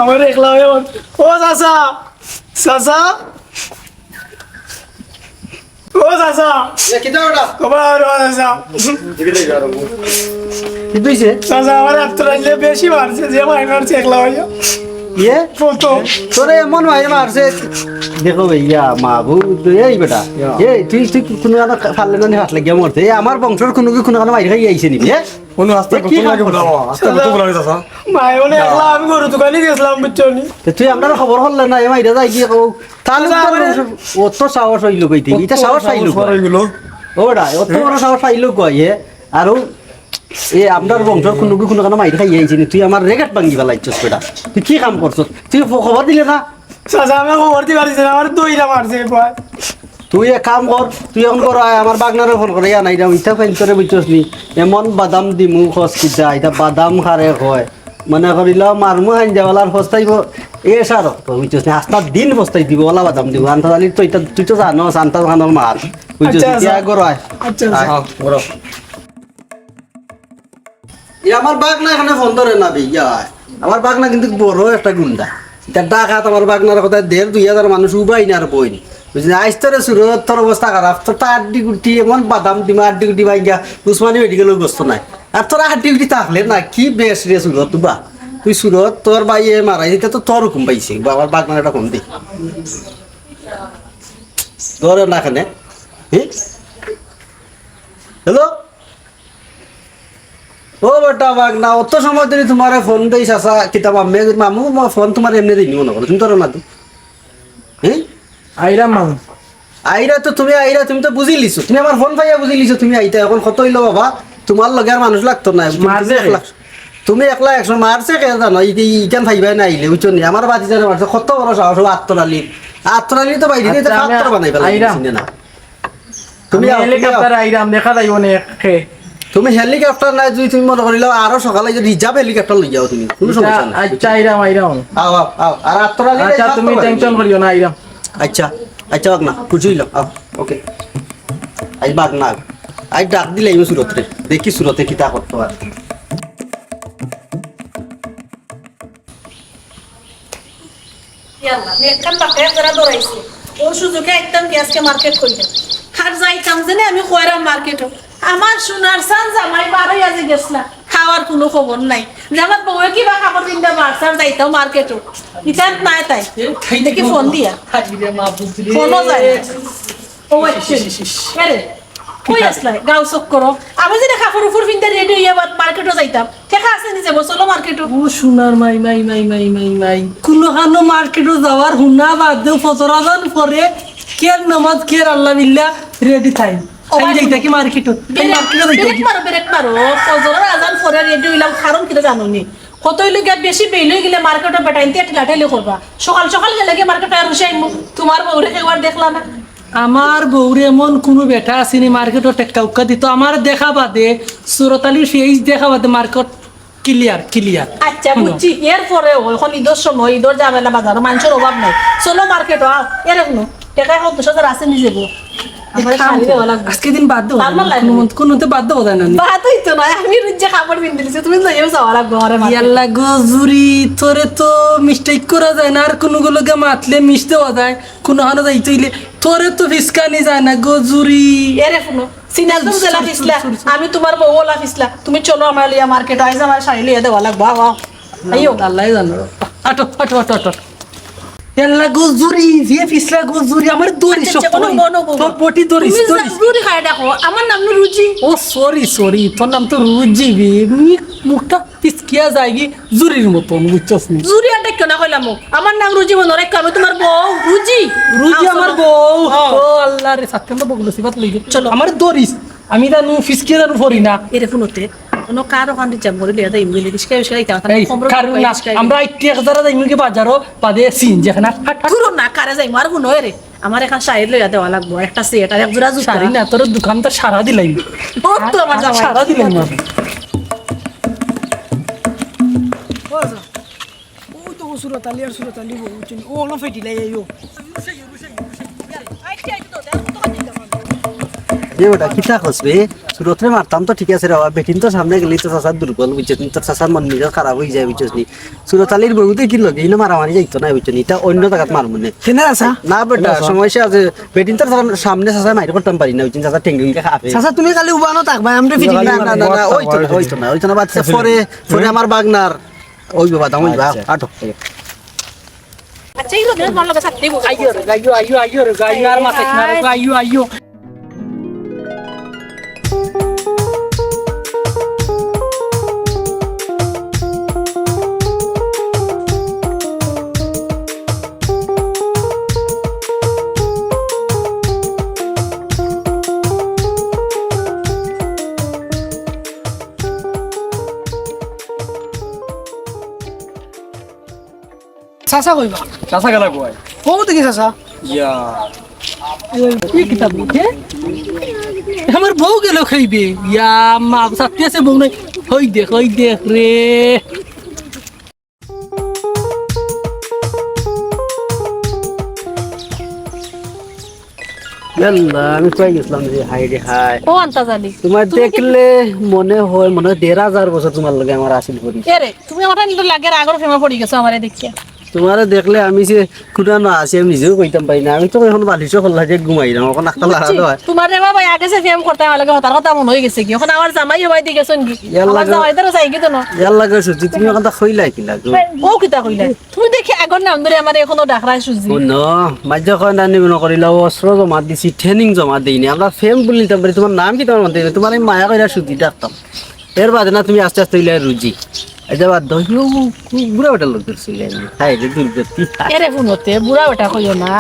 আমার একলা হয়ে বল। ও চাচা, চাচা, ও চাচা। এ, কিতা ওটা? ও বাবা, ও চাচা। কিতা হইছে? চাচা, আমার আত্মরাইলে বেশি মারছে, যে মাই মারছে একলা হইয়া। ইয়ে? কত? তোরে এমন মাইর মারছে। দেখো ভাইয়া, মাবুদ, এই বেটা। এই, তুই, তুই কোনো কানো পারলে না নি হাত লাগিয়া মরতে। এই আমার বংশর কোনো কি কোনো কানো মাইর খাই আইছে নি, হ্যাঁ? কোনো আস্তে এ, কি কত কাম লাগে করছে? বুলাবো? আস্তে কত বুলাবি চাচা? মাই বলে একলা আমি গরু দোকানে গেছিলাম, বুঝছো নি? তো তুই আমরার খবর করলে না, এ মাইরা যাই গিয়ে কও। তাহলে চাচা, তো আমার মানুষ অত সাহস হইল কই থেকে? এটা অত সাহস পাইল সাহস কই? হইল। ও বেটা, অত বড় সাহস পাইল কই, এ? আর ও, এ, আমরার বংশর কোনো কি কোনো কানো মাইর খাই আইছে নি? তুই আমার রেগেট ভাঙ্গি ফালাইছস বেটা। তুই কি কাম করছস? তুই খ-, খবর দিলে না? চাচা, আমি খবর দিবার দিছি না, আমার দইরা মারছে একবার। তুই এক কাম কর, তুই এখন কর, আয়, আমার বাগনারে ফোন করে, ইয়া নাই, ইটা ফাইন করে বুঝছস নি? এমন বাদাম দিমু খস কিতা, ইটা বাদাম খারে কয়। মনে করিল মারমু হাইন যাওয়ালার ফস্তাইব, এ সার তো বুঝছস নি? আস্তা দিন ফস্তাই দিব, ওলা বাদাম দিব। আন্তাজ আলীর তো ইটা, তুই তো জানোস, আন্তাজ খানোর মার। বুঝছস আচ্ছা, নি? আচ্ছা। ইয়া করো, আয়। আচ্ছা, আচ্ছা। আয়। হ্যাঁ, করো। এ আমার বাগনা এখানে ফোন ধরে না বে, ইয়া। আমার বাগনা কিন্তু বড় একটা গুন্ডা। ইটা ডাকাত আমার বাগনার কথা দেড় দুই হাজার মানুষ উবাই না আর বই নি। বুঝলি, আইস তোরে সুরত তোর অবস্থা খারাপ, তোর তো আড্ডি গুটি এমন বাদাম দিমা আড্ডি গুটি ভাঙ্গা উসমানী মেডিকেল গ্রস্ত নাই। আর তোর আড্ডি গুটি থাকলে না কি বেশ রে সুরত বা। তুই সুরত তোর ভাই এ মারা দিতে তো তোর হুকুম পাইছে, বাবার বাগনার একটা ফোন দি। ধরে না এখানে। হ্যাঁ? হ্যালো? ও বেটা বাগনা, অত সময় ধরি তোমারে ফোন দেই, চাচা, কিতা মামে, মামু, মা ফোন তোমারে এমনে দেইনি মনে করো, তুমি ধরো না তো। হ্যাঁ? আইরা মামু। আইরা তো তুমি আইরা, তুমি তো বুঝি লিছো, তুমি আমার ফোন পাইয়া বুঝি লিছো, তুমি আইতা। এখন কত হইলো বাবা, তোমার লগে আর মানুষ লাগতো না, তুমি মারছে একলা, কে? তুমি একলা একশো মারছে কে জানো, এই, এই, ইখান পাইবায় না আইলে, বুঝছো নি? আমার বাতি জানে মারছে, কত বড় সাহস, ও আত্তর আলী, আত্তর আলী তো বাইরে দিয়ে আচ্ছা, আমি পাত্তর বানাই ফেলাই আইরাম। দিছি না। তুমি আমি আও, তুমি আও। হেলিকপ্টার আইরাম, দেখা যাইব নে কে। তুমি হেলিকপ্টার নাই, যদি তুমি মনে করিলাও আরো সকালে যদি রিজার্ভ হেলিকপ্টার লই যাও তুমি, কোনো সমস্যা নাই। আচ্ছা, আইরাম, আইরাম। আও, আও, আও। আর আত্তর আলী আচ্ছা, তুমি টেনশন করিও না, আইরাম। আচ্ছা, আচ্ছা, বাগনা, খুশি হইলাম। আও, ওকে। আই বাগনা, আই ডাক দিলে এই সুরত রে। দেখি সুরতে কিতা করতে পারে। ইয়াল্লা, আমি একখান বাক্কা এক জেরা দৌড়াইছি। ও সুযোগে একদম কি আজকে মার্কেট করিয়া। আর যাইতাম যে না আমি কইরাম মার্কেটো। আমার সোনার সান জামাই বারোই আজি গেছলা। খাওয়ার কোনো খবর নাই। যে আমার বউয়ে কিবা কাপড় কিনতে মারছে আর যাইতাম মার্কেটো। ইতাত নাই তাই। দেখি ফোন দিয়া। ফোনও যায় না। ও আচ্ছা। ইস, ইস, ইস, ইস। আরে, কই আসলাই? গাঁও চক্কর। আমি যদি কাপড় উপর পিনতে রেডি হইয়া বা-, মার্কেটো যাইতাম। ঠেকা আছে নিজে, বল, চলো মার্কেটো। ও সোনার মাই, মাই, মাই, মাই, মাই, মাই। কুলো খানো মার্কেটো যাওয়ার হুনা বাদ দেও, ফজর আজান পরে, কের নামাজ, কের আল্লাহ বিল্লাহ, রেডি থাই। ও আমি ভাই, যাইতা কি মার্কেটো? আমি ব্রেক, মার্কেটো যাইতা ব্রেক কি? মারো, ব্রেক মারো। ফজরের আজান পরে রেডি হইলাম, কারণ কিতা জানো নি? কত হইলো গিয়া বেশি বেইল হই গেলে মার্কেটো বেটাইনতে ঠেলাঠেলি করবা। সকাল সকাল গেলে গিয়া মার্কেটো আর রুশে আইমু। তোমার বউরে কেউ আর দেখলা না। আমার বউরে এমন কোনো বেটা আসেনি মার্কেটো টেক্কা উক্কা দিত। আমার দেখা বাদে, সুরত আলীর ফেস দেখা বাদে মার্কেট ক্লিয়ার, ক্লিয়ার। আচ্ছা, হুনো। বুঝছি। এরপরে এখন ঈদর সময়, ঈদর ঝামেলা বাজারো, মানুষের অভাব নাই। চলো মার্কেটো, আও। এরে হুনো, টেকা এখন দশ হাজার আছে নিজে গো। আমার এক কাম শাড়ি করো, দেওয়া লাগবে। আজকে দিন বাদ দেওয়া তার যায় না। মানে কোনো মত-, কোনো মতে বাদ দেওয়া যায় না। বাদ হইতো না, আমি রুজ্জে কাপড় পিন্দিলিছি, তুমি লইয়াও যাওয়া লাগবে আমার মার্কেট। ইয়াল্লা গো জুরি, তোরে তো মিস্টেক করা যায় না, আর কোনো গুলোকে মাতলে মিশ দেওয়া যায়। কোনো হানো যাইতে হইলে তোরে তো ফিসকানি যায় না গো জুরি। এরে হুনো, সিনাতুম জেলা ফিসলা, আমি তোমার বউ ওলা ফিসলা। তুমি চলো আমার লইয়া মার্কেট, আইজ আমার শাড়ি লইয়া দেওয়া লাগবো, আও, আও। আইও। আল্লাহ জানো। আটো, আটো, আটো, আটো। ইয়াল্লা গো জুরি, যে ফিসলা গো জুরি, আমার দৌড়ি আচ্ছা, শক্ত যে কোনো করি। মনো তোর বটি ধরিস, তুমি ধরিস। জুরি খায় ডাকো, আমার নাম নু রুজি। ও, সরি, সরি, তোর নাম তো রুজি বে। মি-, মুখটা পিচকিয়া যায়গি জুরির মতন, বুঝছস নি? জুরি আর ডাকিও না কইলাম, আমার নাম রুজি মনো রাখিও, আমি তোমার বউ, রুজি। রুজি আও, আমার চলো। বউ। ও। ও আল্লাহ রে, সাতখান তো বগুলো সিবাত লই গে। চলো। আমার ধরিস, আমি জানু ফিসকে জানু ফরি না। এরে হুনতে, কোনো কার ওখান দিয়ে জাম করে লিয়া দেয়, ইমগুলি রিস্কা রিস্কা ইতা কথা এই, কম রকম কারণ না, রিস্কা। আমরা আইটি এক জারা যাই মুখে বাজারও বাদে সিন যেখানে হাট হাট। দূর না, কারে যাই, মার হুনো এরে। আমার এখান শাড়ি লইয়া দেওয়া লাগবো, একটা সেট আর এক জোড়া জুতা। শাড়ি না, তোর দোকান তো সারা দিলাই। ও তো আমার জামাই। সারা দিলাই আমি। ওই তো সুরত আলী আর সুরত আলী বউ, বুঝছনি? ও হলো ফেটি লাই আইও। এ বেটা, কিতা কস বে? সুরতরে মারতাম তো ঠিক আছে রে বাবা, বেটিন তো সামনে গেলেই তো চাচার দুর্বল, বুঝছস নি? তোর চাচার মন মেজাজ খারাপ অই যায়, বুঝছস নি? সুরত আলীর বউ দেখি লগে, ইনো মারামারি যাইতো না, বুঝছস নি? ইতা অন্য জাগাত মারমু নে। কেনে আছে? না বেটা, সমস্যা আছে। বেটিন তো সামনে চাচা মাইর করতাম পারি না, বুঝছস নি? চাচা টেঙ্গুইকে খাবে। চাচা, তুমি খালি উবানো থাকবা, আমরা ফিরি না, না, না, না, ওই তো না, ওই তো না, ওই তো না, বাচ্চা পরে, পরে আমার বাগনার ওই বাবা, দাম ওই বা, আচ্ছা। আটো। আচ্ছা, এই রোদে ভালো লাগে, ছাড়তে বউ। আইও রে, আইও, আইও, আইও রে, আইও, আর মাথায় না রে, আইও, আইও। চাচা কইবা? চাচা গেলা কই? বউ দেখি চাচা। ইয়া। এই কিতা বউ হে? আমার বউ গেল খাইবে। ইয়া মা, সাথে আছে বউ নাই। হই দেখ, হই দেখ রে। ইয়াল্লা, আমি কই গেছিলাম রে, হায় রে হায়। ও আন্তাজ আলী, তোমার তুমি কি দেখলে মনে হয়, মনে হয় দেড় হাজার বছর তোমার লগে আমার আসিল করি। এ রে, তুমি আমার টাইম তো লাগে আগর প্রেমে পড়ি গেছো আমারে দেখিয়া। তোমারে দেখলে আমি যে কুটা না আছি, আমি নিজেও কইতাম পারি না। আমি তো এখন বালিশও খোলা যে ঘুমাইলাম, এখন একটা লাড়া বুঝছি, দেওয়া। তোমার রে বাবা আগে যে প্রেম করতে আমার লগে হতার কথা মনে হয়ে গেছে কি? এখন আমার জামাই হবাই দি গেছেন কি? ইয়াল্লা আমার গো। জামাই ধরো চাই কি তো না? ইয়াল্লা গো, সত্যি তুমি এখন তা কইলাই কি লাগো? ও কিতা কইলাই? তুমি দেখি আগর নাম ধরে আমার এখনো ডাকরায় সুজি। ও ন, মাঝে কয় না নিব না করিলা, ও অস্ত্র জমা দিছি, ট্রেনিং জমা দেইনি। আমরা প্রেম বলি নিতাম পারি, তোমার নাম কি তোমার মধ্যে? তোমার আমি মায়া কইরা সুজি ডাকতাম। এর বাদে না তুমি আস্তে আস্তে হইলে রুজি। এই যে বাদ দাও, ইউ, বুড়া বেটার লোক ধরছিল। হায় রে দুর্গতি। এরে হুনতে, বুড়া বেটা কইও না।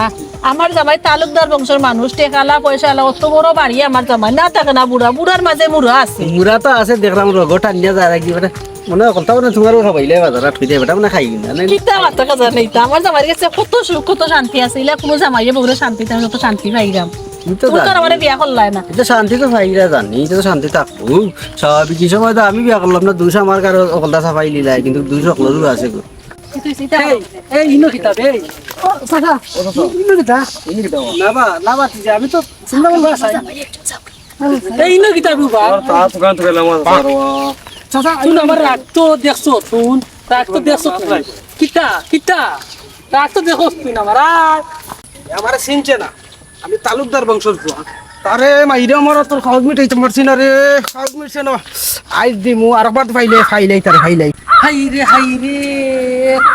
আমার জামাই তালুকদার বংশর মানুষ, টেকালা, পয়সালা, অত বড় বাড়ি আমার জামাই। না থাকে না বুড়া, বুড়ার মাঝে মুড়া আছে। মুড়া তো আছে, দেখলাম রগো টানিয়া যায় আর কি, মানে, মনে হয় কথা বলে তোমারও খাবাইলে বাজার আর ফিরে বেটা, মানে, খাই না, না? কিতা মাথা কাজা নেই তা। আমার জামাইর গেছে কত সুখ, কত শান্তি আছে। ইলা কোনো জামাইয়ে বউরে শান্তি, আমি যত শান্তি পাইলাম। আমি তো তুমি তো আর জানি। আমারে বিয়া করলায় না। এটা শান্তি তো পাইরা জানি, এটা তো শান্তি থাকবো। স্বাভাবিক, এই সময় তো আমি বিয়া করলাম না, দুষ আমার কারো অকলতা সাফাই লিলাই, কিন্তু দুষ অকলরও আছে গো। এই, এই, ইনো কিতা বে? ও, চাচা, ইনো কিতা? ইনো কিতা? না বা, না বা, তুই যে, আমি তো চিন্তা করবো, চাচা। এই, ইনো কিতা বে বা? আর তা দোকান থেকে নামাজ পড়ো। চাচা, তুই আমার রাগ তো দেখছো, শুন, রাগ তো দেখছো তুই। কিতা, কিতা? রাগ তো দেখছো তুই না, আমার আর। আমারে চিনছে না। আমি তালুকদার বংশর পুয়া। তারে মাইরা মারা তোর খাওয়াত মিটাইতে পারছি না রে, খাওয়াত মিটছে না। আইজ দিমু, আরেকবার ফাইলে, ফাইলাই তারে, ফাইলাই। হাই রে, হাই রে,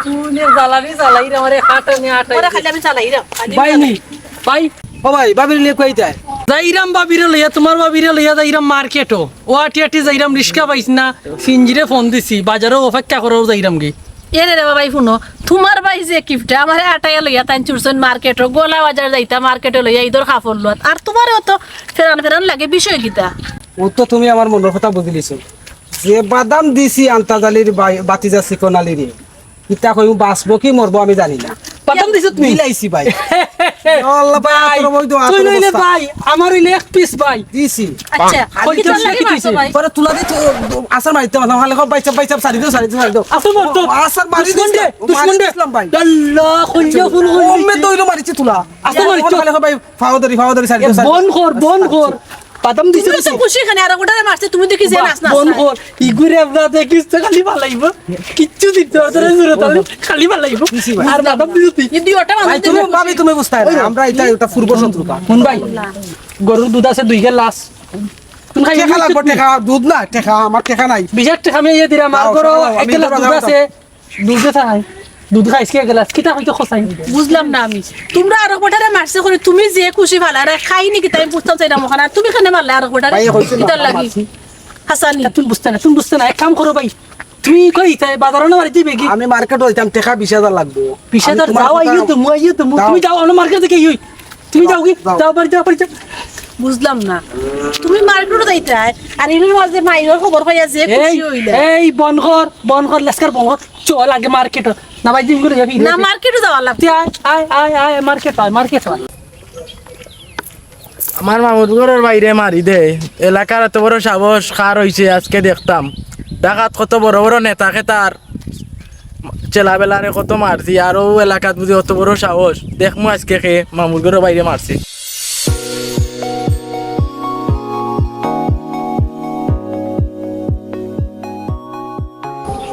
তুই নে জ্বালানি জ্বালাই রে, আমারে হাঁটানি হাঁটাই ওরা রে। খালি আমি চালাই রে, খালি ভাই আমি নি, ভাই। ও ভাই, ভাবিরে লইয়া কই যায়? যাইরাম ভাবিরে লইয়া, তোমার ভাবিরে লইয়া যাইরাম মার্কেটো। ও আটি আটি যাইরাম, রিস্কা পাইছি না, সিনজিরে ফোন দিছি, বাজারো অপেক্ষা করো যাইরাম গি। এরে রে বাবাই হুনো, তোমার ভাই যে কিপটা, আমারে আটাইয়া লইয়া তাইন চুরছইন মার্কেটো, গোলা বাজার যাইতা মার্কেটো লইয়া ইদর কাপড় লওয়াত। আর তোমারেও তো ফেরান ফেরান লাগে, বিষয় কিতা? ও তো তুমি আমার মনর কথা বুঝিলিছো। যে বাদাম দিছি আন্তাজ আলীর বাই-, বাতিজা চিকন আলীরে, ইতা কইমু বাঁচবো কি মরবো আমি জানি না। বাদাম দিছো তুমি? দিলাইছি ভাই। ও আল্লাহ ভাই, ভাই, তোর বই তো তুই আতর লইলে অবস্থা। ভাই, আমার হইলে এক পিস ভাই। দিছি। আচ্ছা, খালি কিতা তো লাগে কি মারছো দিছি? ভাই? পরে তুলা দি তো আসার মারিতে মারলাম, খালি কও, "ভাই সাহেব, ভাই সাহেব, সারি দাও, সারি দাও, সারি দাও।" আসার মারতো। আসার মারি দুশমন রে, দিছিলাম। দুশমন রে। মারি দিছিলাম ভাই। আল্লাহ, কইয়া ফুল হইল ওমে নিচে। দৌড়ে মারিছি তুলা। আসার মারিতো। খালি কও, "ভাই, ফাও ধরি, ফাও ধরি, সারি দাও, সারি দাও।" বন কর, বন কর। বাদাম দিছে তুমি তো দিছে। খুশি এখানে আর ওটারে মারছে, তুমি দেখি যে বা-, নাচ নাচ বন না। কর। ইগুরে আমরা দেখিস তো খালি ভালাইবো। কিচ্ছু দিতে পারতো না, জোরে তালে খালি ভালাইবো। দিছি ভাই। আর বাদাম দিছে তুই। এই দুই ওটা ভাই, বাদাম তুমি দিলে ভাবি, তুমি বুঝতে না। ওই আমরা এটা, এটা পূর্ব শত্রুতা। কোন ভাই? গরুর দুধ আছে দুই গ্লাস। তুমি খাই টেকা লাগবো, টেকা, দুধ না, টেকা, আমার টেকা নাই। বিশ টেকা আমি ইয়ে দিলাম, আর দাও, করো, দাও, এক আমি গ্লাস দিলাম, দুধ দাও, আছে। দুধে চাই। দুধ খাইস কে গেলাস? কিতা কইতে খোসাই? বুঝলাম না আমি। তুমরা আরক বেটারে মারছে করি, তুমি যে খুশি ফালারে খাইনি কিতা আমি বুঝতাম চাইরাম অখান। আর তুমি কেনে মারলে আরক বেটারে? ভাই, কইছি না, কিতার লাগি? মারছি। হাসানি। তা তুমি বুঝতে না, তুমি বুঝতে না। এক কাম করো ভাই, তুমি কই তাই বাজারো না বাড়িত যাইবে কি? আমি মার্কেটো যাইতাম, টেকা বিশ হাজার লাগবো। বিশ হাজার? আমি তোমার যাও, কথা আইও তো, মুই আইও তো, মুই, যাও। তুমি যাও, অনো মার্কেট থাকি আইও। তুমি যাও, যাও কি? যাও। যাও, বাড়ি যাও, বাড়ি যাও। বুঝলাম না, তুমি মার্কেটো যাইতায়, আর এর মাঝে মাইরর খবর পাইয়া যে খুশি এই, অইলা। এই বন্ধ কর, বন্ধ কর, লেস্কার বন্ধ কর। চল আগে মার্কেটো। না ভাই, দিন করে যাবি। না, মার্কেটো যাওয়া লাগবো। তুই আয়, আয়, আয়, আয়, মার্কেট আয়, মার্কেট আয়। আমার মামুর ঘরর বাইরে মারি দে। এলাকার এত বড় সাহস কার অইছে আজকে দেখতাম। ঢাকাত কত বড় বড় নেতা খেতার চেলা বেলারে কত মারছি, আর অউ এলাকাত বুঝি অত বড় সাহস। দেখমু আজকে কে মামুর ঘরর বাইরে মারছে।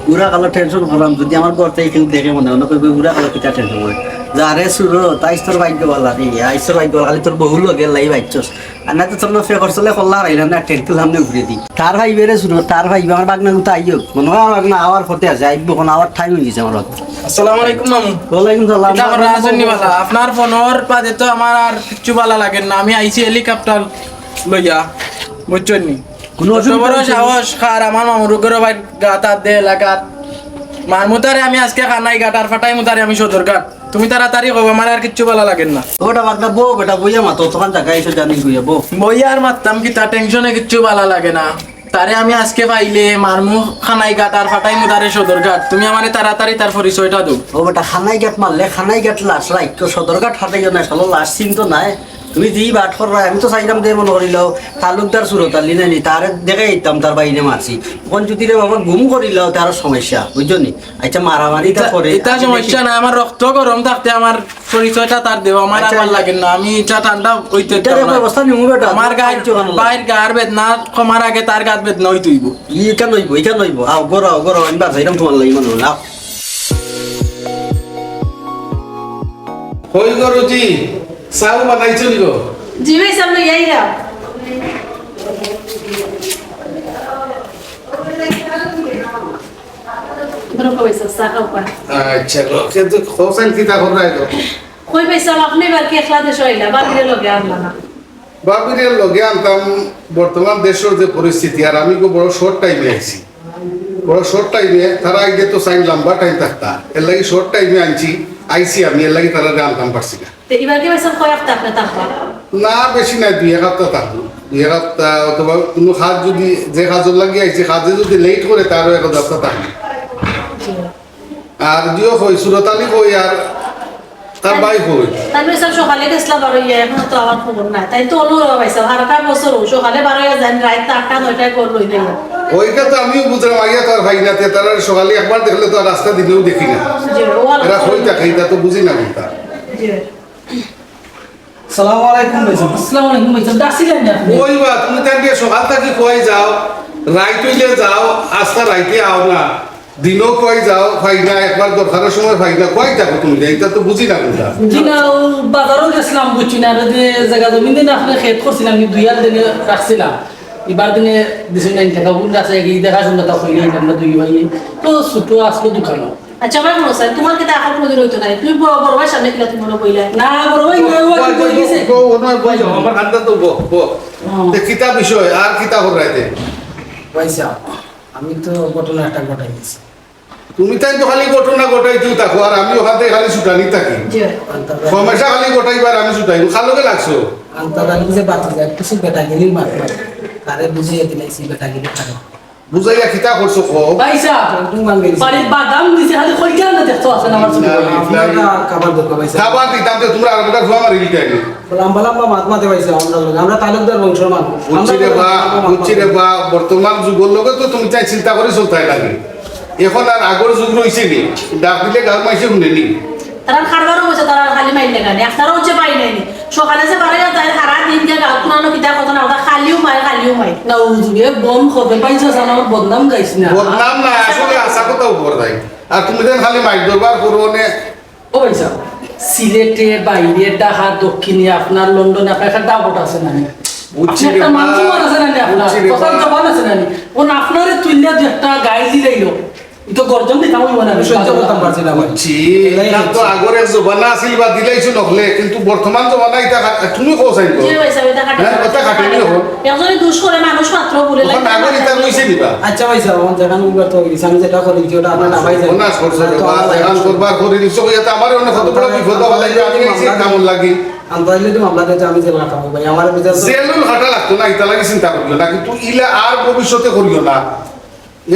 বুড়া কালো টেনশন করাম, যদি আমার ঘর থাকি কেউ দেখে মনে অয়, অনো কইবো, "বুড়া কালো কিতা টেনশন করে?" যা রে সুরত, আইজ তোর ভাগ্য ভালা রে, আইজ তোর ভাগ্য ভালা, খালি তোর বউ লগে লাই বাইচ্চস। আর না তো তোর লগে ফেকর চলে কল্লা হারাইলাম না, টেন্টুল সামনে ঘুরে দি। তার ভাইবে রে সুরত, তার ভাইবে, আমার বাগনা গুতা আইও। মনে অয় আমার বাগনা আওয়ার পথে আছে, আইবো, অখন আওয়ার টাইম অই গেছে আমার বাগনা। আসসালামু আলাইকুম মামু। ওয়ালাইকুম সালাম। কিতা করা আছইন নি বালা? আপনার ফোনর বাদে তো আমার আর কিচ্ছু বালা লাগের না। আমি আইছি হেলিকপ্টার লইয়া, বুঝছইন নি? কুনু অসুবিধা অইছে নি? সাহস কার আমার মামুর ঘরর বাইর গাত আত দে এলাকাত। মারমু তারে আমি আজকে কানাইঘাট আর ফাটাইমু তারে আমি সদরঘাট। তুমি তাড়াতাড়ি কও, আমার আর কিচ্ছু বালা লাগের না। ও বেটা, বাগনা বউ, বেটা, বইয়া মাতো, অতখান জাগা আইছো জানি বইয়া বউ। বইয়া আর মাততাম কিতা, টেনশনে কিচ্ছু বালা লাগে না। তারে আমি আজকে পাইলে মারমু কানাইঘাট আর ফাটাইমু তারে সদরঘাট। তুমি আমারে তাড়াতাড়ি তার পরিচয়টা দেও। ও বেটা, কানাইঘাট মারলে কানাইঘাট লাশ রাখিও, সদরঘাট ফাটাইও না, শালা লাশ চিনতো নায়। তুমি যেই বাট কররায়, আমি তো চাইরাম দে মনে করিলাও, তালুকদার সুরত আলী নায়নি, তারে দেখাই দিতাম, তার বাইরে মারছি। অখন যদি রে বাবা গুম করিলাও, তার সমস্যা, বুঝছো নি? আচ্ছা, মারামারি ইতা করে, ইতা আমি সমস্যা দেখি। না, আমার রক্ত গরম থাকতে আমার পরিচয়টা তার দেও, আমার আর আচ্ছা, ভালা লাগের না, আমি ইটা ঠান্ডা অইতে ইটার দিতাম না। ব্যবস্থা নিমু বেটা, আমার গার, কিচ্ছু অখান না। বাইর গার বেদনা কমার আগে তার গাত বেদনা অইতে অইবো। ইখান অইবো, ইখান অইবো। আও, ঘরো আও, ঘরো আও, আমি বাঁচাইরাম তোমার লাগি, মানু, আও। কই গো রুজি, চাও বানাইছো নি গো? জি ভাই সাব, লই আইরা। ধরো কই সাব, চা খাও পা। আচ্ছা গো, কিন্তু হোসেন কিতা কররায় গো? কই ভাই সাব, আপনে এবার কি একলা দেশো আইলা, বাড়ির লগে আনলা না? বাবিরে লগে আনতাম, বর্তমান দেশর যে পরিস্থিতি, আর আমি গো বড় শর্ট টাইমে আইছি, বড় শর্ট টাইমে। তারা আইলে তো চাইন লম্বা টাইম থাকতা, এর লাগি শর্ট টাইমে আনছি, আইছি আমি, এর লাগি তারারে আনতাম পারছি না। তে ইবার কি ভাইসাব কয় হাপ্তা আপনে থাকবা? না, বেশি না, দুই এক হাপ্তা থাকবো, দুই এক হাপ্তা, অথবা কুনু কাজ যদি, যে কাজর লাগি আইছি, কাজে যদি লেট করে, তারও এক হাপ্তা থাকবো। আর যদিও কই, সুরত আলী কই, আর তার ভাই কই? তাইন ভাইসাব সকালে গেছলা বারইয়া, অখনো তো আবার খবর নাই। তাইন তো অনো রইবা ভাইসাব, হারাটা বছর অউ, সকালে বারইয়া যাইন, রাইত আটটা নয়টায় ঘর লই যাইন। অইটা তো আমিও বুঝরাম, আইয়া তো আর পাই না, তে তারা সকালে একবার দেখলে তো আর রাস্তা দিনেও দেখি না। জি, ও আর এরা কই থাকে, ইটা তো বুঝি না কুনটা। জি। সালামু আলাইকুম ভাইসাব। আসসালামু আলাইকুম ভাইসাব, ডাকছিলা নি আপনে? অই বা, তুমি তাইনরে সকাল থাকি কই যাও, রাইত অইলে যাও, আস্তা রাইতে আও না, দিনো কই যাও, পাই না, একবার দরকারর সময় পাই না, কই থাকো তুমি? ইটা তো বুঝি না কুনটা। জি না, অউ বাজারো গেছলাম, বুঝছো না, আর যে জাগা জমিন দিন আপনে খেত করছিলাম, দুই আর দিনে রাখছিলাম, ইবার দিনে দিছইন না, টেকা ভুল আছে, এই দেখাশুনা তা কইলে আমরা দুই ভাই, তো ছোট আজকে দোকানো। আচ্ছা, ভাই, হুনো স্যার, তুমার কিতা আখল কুনুদিন অইতো নায়? তুমি বড়, বড় ভাইর সামনে কিলা তুমি মনো কইলা? না, বড় ভাই, ও, ও, ও, কই গেছে? ও, ও, ও, ও, আমার কান্দা তো বো, বো। হুম। তে কিতা বিষয়, আর কিতা কররায় তে? ভাইসাব, আমি তো ঘটনা একটা ঘটাই দিছি। তুমি তাইন তো খালি ঘটনা ঘটাইতেউ থাকো, আর আমি অখান থাকি খালি ছুটানি থাকি। জি। হমেশা খালি ঘটাইবার আমি ছুটাই, কার লগে লাগছো? আন্তার আলী যে বাতি যায়, কিছু বেটাগিরির মাত মাত। তারে বুঝাইয়া দিলাইছি, বেটাগিরি খারাপ। বুঝাইয়া কিতা করছো কও? ভাইসাব, বাড়িত বাদাম দিছে, খালি কইটা না দেখতো আছে না আমার ছোট ভাই। না, না। খাবার দরকার ভাইসাব। খাবার দিতাম তো তুমরা আর বেটা ফুয়া মারি দিতায় নি। লম্বা লম্বা মাত মাতে ভাইসাব আমরার লগে। আমরা তালুকদার বংশর মানুষ। বুঝছি রে বা, বুঝছি রে বা, বর্তমান যুগর লগে তো তুমি তাইন চিন্তা করি চলতায় লাগে। অখন আর আগর যুগ রইছে নি? ডাক দিলে গাঁওর মাইনষে হুনে নি? তারার কারবারও অইছে, তারা খালি মাইর লাগানি। আপনারা অইছে পাই নাইনি। সকালে যে বারইয়া যাইন, হারা দিন যে গাঁওত কুনানো কিতা কথা না কথা, খালিউ মাইর, খালিউ মাইর। না, ও যুগে বম খবর পাইছো, আমার বদনাম গাইছ না। বদনাম না, আসলে হাছা কথাউ কওয়া যায়। আর তুমি যেন খালি মাইর দরবার করো নে। ও ভাইসাব, সিলেটে, বাইরে, ঢাকা, দক্ষিণে, আপনার লন্ডনে, আপনার একটা দাপট আছে না নি? বুঝছি রে বা, আপনার একটা মান সম্মান আছে না নি আপনার? বুঝছি রে বা। কথার জবান আছে না নি? অখন আপনারে তুইল্লা দুই একটা গাইল দিলাইলো। ই তো গর্জন দিতাম অইবো না, আমি সহ্য করতাম পারছি না ভাই। বুঝছি, ইটা তো আগর এক জমানা আছিল বা দিলাইছো নকলে, কিন্তু বর্তমান জমানা ইটা খা-, তুমি কও চাইন তো। জি ভাই সাহেব, ইটা খাটে হ্যাঁ, না। ইটা খাটে নি এখন। একজনে দুষ করে মানুষ মাত্র ভুলে তখন লাগে। আগর ইটা রইছে নি বা? আচ্ছা ভাই সাহেব, আমার যেখান উঠবার তো গেছি, আমি যেটা করি দিছি, ওটা আপনার নামাই যায়। না, সর, সর, তো বা আমার যেখান করবার করি দিছো, ইটা আমার অনেক কত বড় বিপদ হলে আমি এই চিন্তা মন লাগি। আনতে হইলে তো মামলা দিতে আমি জেল খাটাবো ভাই, আমার বিচার তো জেলুল খাটা লাগতো না, ইটা লাগি চিন্তা করিও না, কিন্তু ইলা আর ভবিষ্যতে করিও না।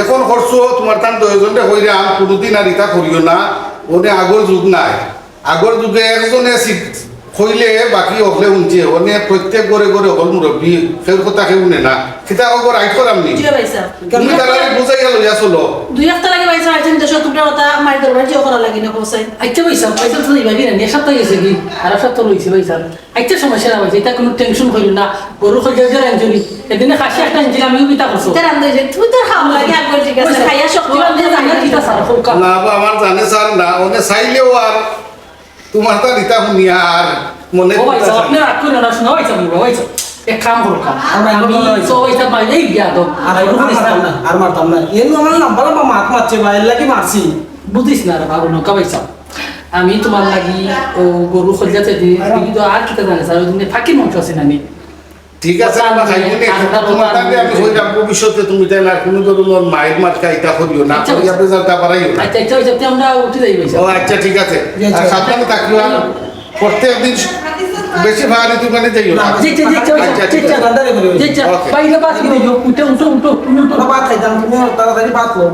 এখন করছো, তুমার তান দুইজনরে কইরাম, কুনুদিন আর ইতা করিও না। অনে আগর যুগ নাই। আগর যুগে একজনে সি-, কইলে বাকি হকলে হুনছে, অনে প্রত্যেক ঘরে ঘরে হকল মুরব্বি, কেউর কথা কেউ হুনে না। কিতা খবর, আইট করাম নি? জি ভাই সাহেব। তুমি তারারে বুঝাইয়া লইয়া চলো। দুই হপ্তা লাগি ভাই সাহেব, আইছেন দেশো, তুমরা কথা মাই দরবার জিও করা লাগি না, কোসাই। আচ্ছা ভাই সাহেব, ভাই সাহেব তো এইভাবে না, এক সপ্তাহ গেছে কি? আর এক সপ্তাহ রইছে ভাই সাহেব। আচ্ছা, সমস্যা না ভাই, ইটা কুনু tension করিও না। গরু কইলজা যে রানছনি, এদিনে খাসি একটা আনছিলাম, আমিও কিতা করছো। ইটা রান্ধা হইছে, তুমি তো খাওয়া লাগে, আর কই ঠিক আছে, খাইয়া শক্তি বাড়তে যায়। জানে কিতা সার, ফুলকা। না বা, আমার জানে সার না, অনে চাইলেও আর তুমার তা নিতা হুনিয়া আর মনে ও ভাই সাহেব, আপনি রাগ করেন না, শোনা ভাই সাহেব, ভাই সাহেব, এক কাম করো, কাম। আর ভাই, আমি তো ভাই সাহেব, ভাই, এই বিয়া তো। আর আর মারতাম না, আর মারতাম না। এর আমার লম্বা লম্বা মাত মারছে ভাই, এর লাগি মারছি। বুঝিস না রে বাবু, নৌকা ভাই সাহেব। আমি তুমার লাগি ও গরু কইলজা চাইছি, দেখি তো আর কিতা জানে স্যার, ওই দিনে ফাঁকির মাংস আছে না নি? ঠিক আছে, আমরা খাইবো নি। তুমার তাকে আমি কইলাম, ভবিষ্যতে তুমি তাই না কুনু ধরনের মাইর মাতকা ইতা করিও না, আচ্ছা, করিয়া বেজার তা বাড়াইও না। আচ্ছা, আচ্ছা, আচ্ছা, আমরা উঠি যাই ভাই সাহেব। ও আচ্ছা, ঠিক আছে। জি, আর জি। সাবধানে থাকিও, আর প্রত্যেক দিন বেশি ভাড়া তুমি মানে যাইও না। জি, জি, জি, জি, আচ্ছা, জি, ঠিক জি, আছে। জি, জি। ওকে। ভাই, এটা বাদ দিয়ে দিও। উঠো, উঠো, উঠো, উঠো। ভাত খাইতাম, তুমি তাড়াতাড়ি ভাত লও।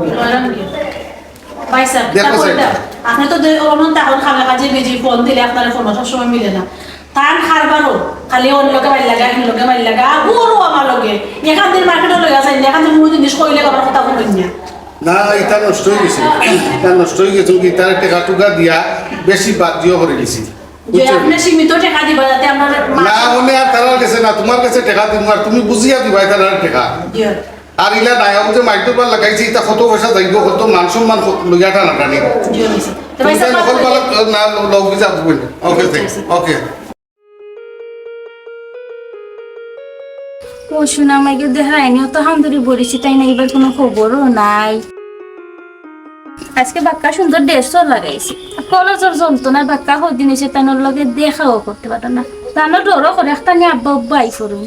ভাই সাহেব, দেখো তা স্যার। কইতাম, আপনি তো দুই অনন্ত এখন খামে কাজে বিজি, ফোন দিলে আপনার ফোন সবসময় মিলে না। তান কারবারও খালি ওর লগে মাইর লাগা, এর লগে মাইর লাগা, গরু আমার লগে। এখান দিন মার্কেটে লইয়া যাই না, এখান দিন কোনো জিনিস কইলে আমার কথা শুনেন না। না, ইটা নষ্ট হয়ে গেছে। ইটা নষ্ট হয়ে গেছে, কি তার টেকা টুকা দিয়া বেশি বাদ দিও করে গেছি। যে বুঝছো? আপনি সীমিত টেকা দিবা যাতে আমরা না, মনে আর তারার গেছে না, তুমার গেছে টেকা দিমু, আর তুমি বুঝিয়া দিবায় তারার টেকা। জি। আর ইলা নাই, আমি যে মাইটুর বার লাগাইছি, ইটা কত পয়সা যাইব, কত মান সম্মান কত লইয়া টানাটানি। জি, জি। তো তুমি ভাই তাই সাহেব, নকল বালা না, ল-, লগ যা বুঝবেন। ওকে, ওকে। ও সোনা মাইগো, দেহরাইনি অত হান্দুরি বরিছি, তাই না, এবার কোনো খবরও নাই। আজকে বাক্কা সুন্দর ড্রেসও লাগাইছি। কলেজর যন্ত্রণায় বাক্কা কদিন হইছে তানোর লগে দেখাও করতে পারতাম না। তানো ডরও করে, একটা নিয়ে আব্বা আব্বা আই করুন।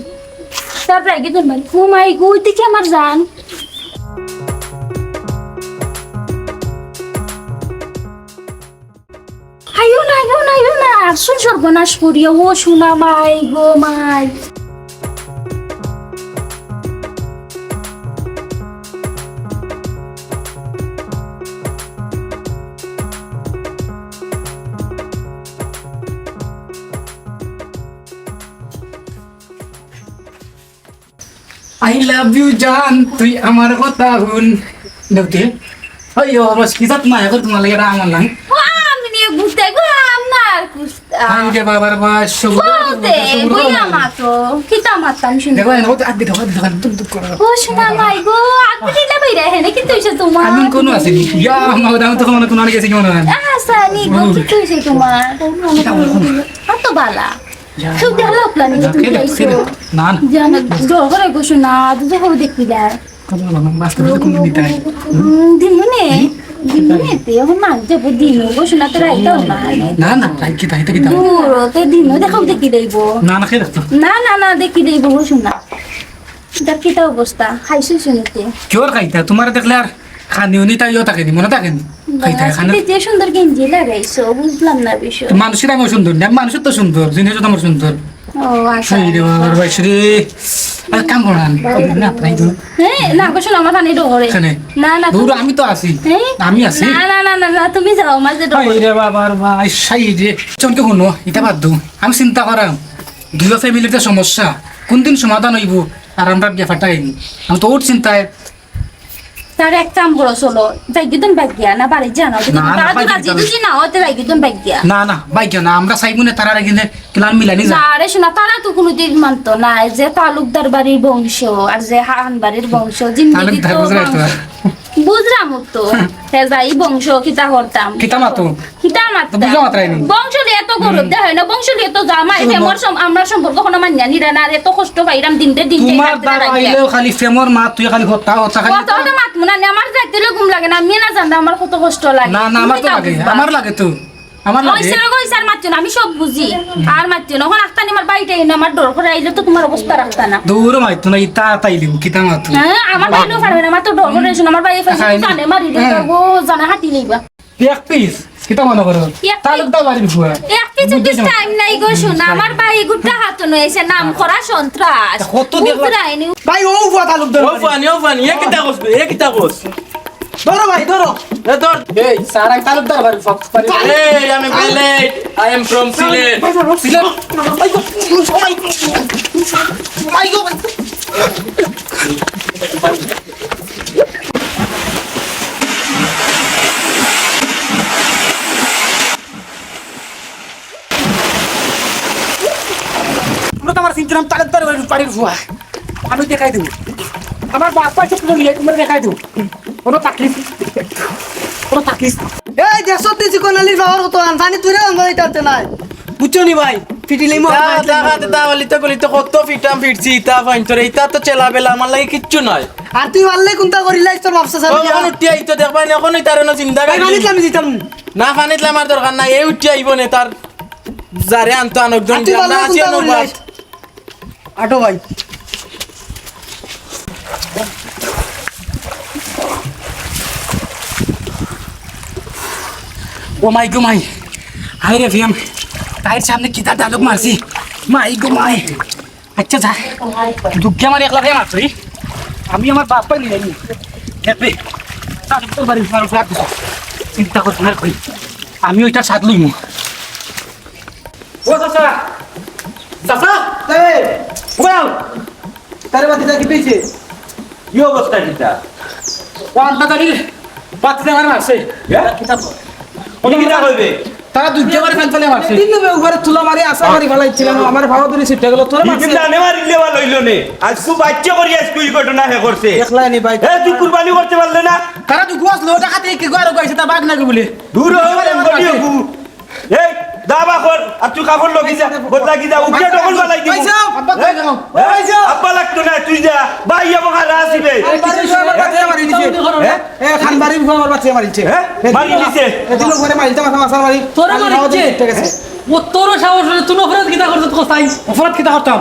তার ব্যাগে জন্মাই, ও মাই গো, ওই দিকে আমার জান। আইও না, আইও না, আইও না, আসল সর্বনাশ করিয়া, ও সোনা মাই গো মাই। I love you জান, তুই আমার কথা হুন। দেখতে, ওই ও, বস, কি জাত মায়া করে তোমার লাগে, এটা আমার নাম। ও, আমি নিয়ে ঘুরতে গো, আমার কুস্তা। আমি যে বাবার বাস, সবুজ, বলতে, সবুজ বইয়া আমার। মা তো, কিতা মারতাম শুনি। দেখো, এনে বলতে, আগে দেখো, আগে দেখো, তুম তুম করো। ও, সোনা মাই গো, আগে দিলে বাইরে, হেনে কিন্তু হইছে তোমার। আমি কোনো আছি নি। ইয়া, আমার দাম তো কোনো, কোনো আগে গেছে কি মনে হয়? আচ্ছা, নি গো, হুম। কি হইছে তোমার? কিতা বলো? অত বালা। কেউ দেখলো আপনার না, তুমি কে দেখো, আইছো? কে দেখো? না, না। জানো, জোর করে গো সোনা, দুধ খাবো দেখি যায়। কত বলো, না, বাস্তবে তো কোনো দিতে নাই। উম, দিন মনে, দিন মনে তে, এখন মাছ যাবো দিন, গো সোনা তো রাইতাও না। না, না, রাইত কি, রাইতে কি দাও? দূর, তে দিনও দেখাও দেখি দেইবো। না, না, কে দেখতো? না, না, না, দেখি দেইবো, গো সোনা। এটা কিতা অবস্থা? খাইছো শুনিতে? কিওর খাইতা? তোমার দেখলে আর খানি উনি তাইও থাকেনি, মনে থাকেনি? খাইতা বাস, খানা। এটা যে সুন্দর গেঞ্জি লাগাইছো, বুঝলাম না বিষয়। তো মানুষের আমিও সুন্দর না, মানুষের তো সুন্দর, জিনিসও তো আমার সুন্দর। ও, আচ্ছা। এই রে বাবার বাইশ রে। আর কাম করো না, না, তাই তো। হ্যাঁ, না, গো সোনা, আমার পানি ডোরে। এখানে। না, না, দূর, তুমি আমি তো আছি। হ্যাঁ? আমি আছি। না, না, না, না, না, তুমি যাও, মাঝে ডোরে। এই রে বাবার বাইশ, এই রে। চলকে শুনো, এটা বাদ দাও। আমি চিন্তা করাম, দুইও ফ্যামিলিতে সমস্যা, কোন দিন সমাধান হইব? আর আমরা ব্যাপারটা হইনি, আমি তো ওর চিন্তায়। তার এক কাম করো, চলো, যাই গিয়ে তুমি বাইক গিয়া, না বাড়ি জানাও, যদি না, না, তারা তো বাইক রাজি গিয়া। যদি না হতে যাই গিয়ে তুমি বাইক গিয়া। না, না, বাইক গিয়া না, আমরা চাইবো না তারা কিন্তু ইলান মিলানি যায়। না রে সোনা, তারা তো কুনুদিন মানতো না। যে তালুকদার বাড়ির বংশ আর যে খান বাড়ির বংশ, জিন্দেগি তালুকদার তো বুঝরায় তো। মাংস। বুঝরাম তো। হে যাই বংশ, কিতা করতাম? কিতা মাতো? কিতা মাততাম? বুঝা মাতরায়নি। বংশ লিয়া তো গৌরব দেখায় না, বংশ লিয়া তো জামাই, হুম। ফেমর সম-, আমরার সম্পর্ক কুনু মাইন্যা নিরা না, আর এত কষ্ট পাইরাম দিনরে দিন যাই তোমার রাত্রে দ্বারা রাত দিয়া। আইলেও খালি ফেমর মাত, তুই খালি হতা, হতা খালি। হতা, হতা মাত মুনা নি, আমার যাইতে অইলে ঘুম লাগে না, আমি না জানতাম আমার কত কষ্ট লাগে। না, না, আমার তুমি তো তা লাগে, বুঝবা। আমার লাগে তো। আমার লাগে। ওই স্যার, ওই স্যার মাততো না, আমি সব বুঝি। আর মাততো না, অখন আখতানি আমার বাড়িতে আইলে আমার ডর করে আইলে তো তোমার অবস্থা রাখতা না। দৌড় মাততো না, ইতা তাইলিম, কিতা মাততো? হ্যাঁ, আমার বাড়িও পারবে না, আমার তো ডর করে আইসো না, আমার বাড়ি পাইছে, আচ্ছা, জানে মারি দিবা, হ্যাঁ। ও জানে হাতি নিবা। এক পিস, কিতা মনে করো? এক পিস। তালুকদার বাড়ির ফুয়া। এক পিস, এক পিস টাইম নাই গো, শোনা, আমার ভাই গুড্ডা হাতো নইছে, নাম করা সন্ত্রাস। কত দেখলাম। বুঝরায়নি? ভাই, ও ফুয়া তালুকদার ও বাড়ি। ফুয়ানি, ও ফুয়ানি, এ কিতা কস বে? এ কিতা কস? ধরো ভাই, ধরো। এ ধর। এই, স্যার, আমি তালুকদার বাড়ির ফুয়া। এই, আমি belt, I am from Sylhet. ভাই, ধরো, সিলেট। ভাই, গো, ভাই, গো, ভাই, গো, ভাই। তোমরা তো আমার চিনতে নাম তালুকদার বাড়ির, বাড়ির ফুয়া। আমি দেখাই দেবো। আমার বাপ পাশে পুরো নিয়ে তোমরা দেখাই দেবো। কোনো থাকিস, কোনো থাকিস। এই যে সত্যি চিকন আলীর বাবার কত আন, পানি তুলে আনবো, এটা আনতে নাই। বুঝছো নি ভাই? ফিটিলেই মো ইতা, ইতা, ইতা, ইতা, অলিতে গলিতে কত ফিটাম ফিটছি, ইতা ফাইন তোর, ইতা তো চেলা বেলা আমার লাগি কিচ্ছু নাই। আর তুই মারলে কোনটা করিলাইস তোর ব্যবসা ও, চালিয়া? অখন উঠিয়া আইতো দেখবা নি, অখন ইতারে না জিন্দা ভাই, গাড়ি। পানিত লামি দিতাম। না, পানিত লামার দরকার নাই, এই উঠিয়া আইবো নে, তার যারে আনতো আনক, আর তুই মারলে না, আসিয়া কোনটা নৌবাদ। করিলাইস? আটো ভাই। ও মাই গো মাই, হায় রে ফিয়াম, তাইর সামনে কিতা ডায়লগ মারছি, মাই গো মাই। আচ্ছা যা, দুঃখে আমার একলা ফিয়াম মারছি, আমি আমার বাপ পাই নিয়ে দেখবে, তার উপর বাড়ি মারো ফ্ল্যাট দিছে, চিন্তা করছি না কই, আমি ওইটা সাথ লইমু। ও চাচা, চাচা, এই, ওয়াও, তারে বাতি দা কি পেয়েছে? কি অবস্থা কিতা? ও আন্তা তারি বাতি দা আমার মারছে। হ্যাঁ? কিতা কর? ও কিতা কইবে? তারা দুইটা বারে ফেল ফেলে মারছে। তিন নম্বর উপরে তুলা মারি, আসা মারি ফেলাইছিলাম, আমার ভাও ধরে ছিটে গেল, তোরে মারছে। জানে মারিলে বা লইল নে। আজ খুব বাচ্চা করি আজ তুই ঘটনা হে করছে। দেখলাই নি ভাই। এ, তুই কুরবানি করতে পারলে না? তারা দুগু আসলো, ওটা খাতে কি গো আরো গাইছে, তার বাঘ নাকি বলে? দূর হ, এমন করিও গু। এই, দা বা কর, আর তুই কাপড় লগি যা, বদলা কি যা, উঠে ডবল বালাই দিব। ভাই সাহেব, আব্বা কই গেল? হ্যাঁ? ভাই সাহেব। আব্বা লাগতো না, তুই যা। ভাই, এবং আর আসিবে। আরে, কিছু আমার বাচ্চা মারি দিছে। হ্যাঁ? এ, খানবাড়ির উপর আমার বাচ্চা মারি দিছে। হ্যাঁ? এ, মারি দিছে। এদিন উপরে মারি দিতে মাথা মাথা মারি। তোরে আর মারি বাবা দিছে। ঠিক আছে। ও তোর সাহস হলে তুই অপরাধ কিতা করছত কোথায়? অপরাধ কিতা করতাম?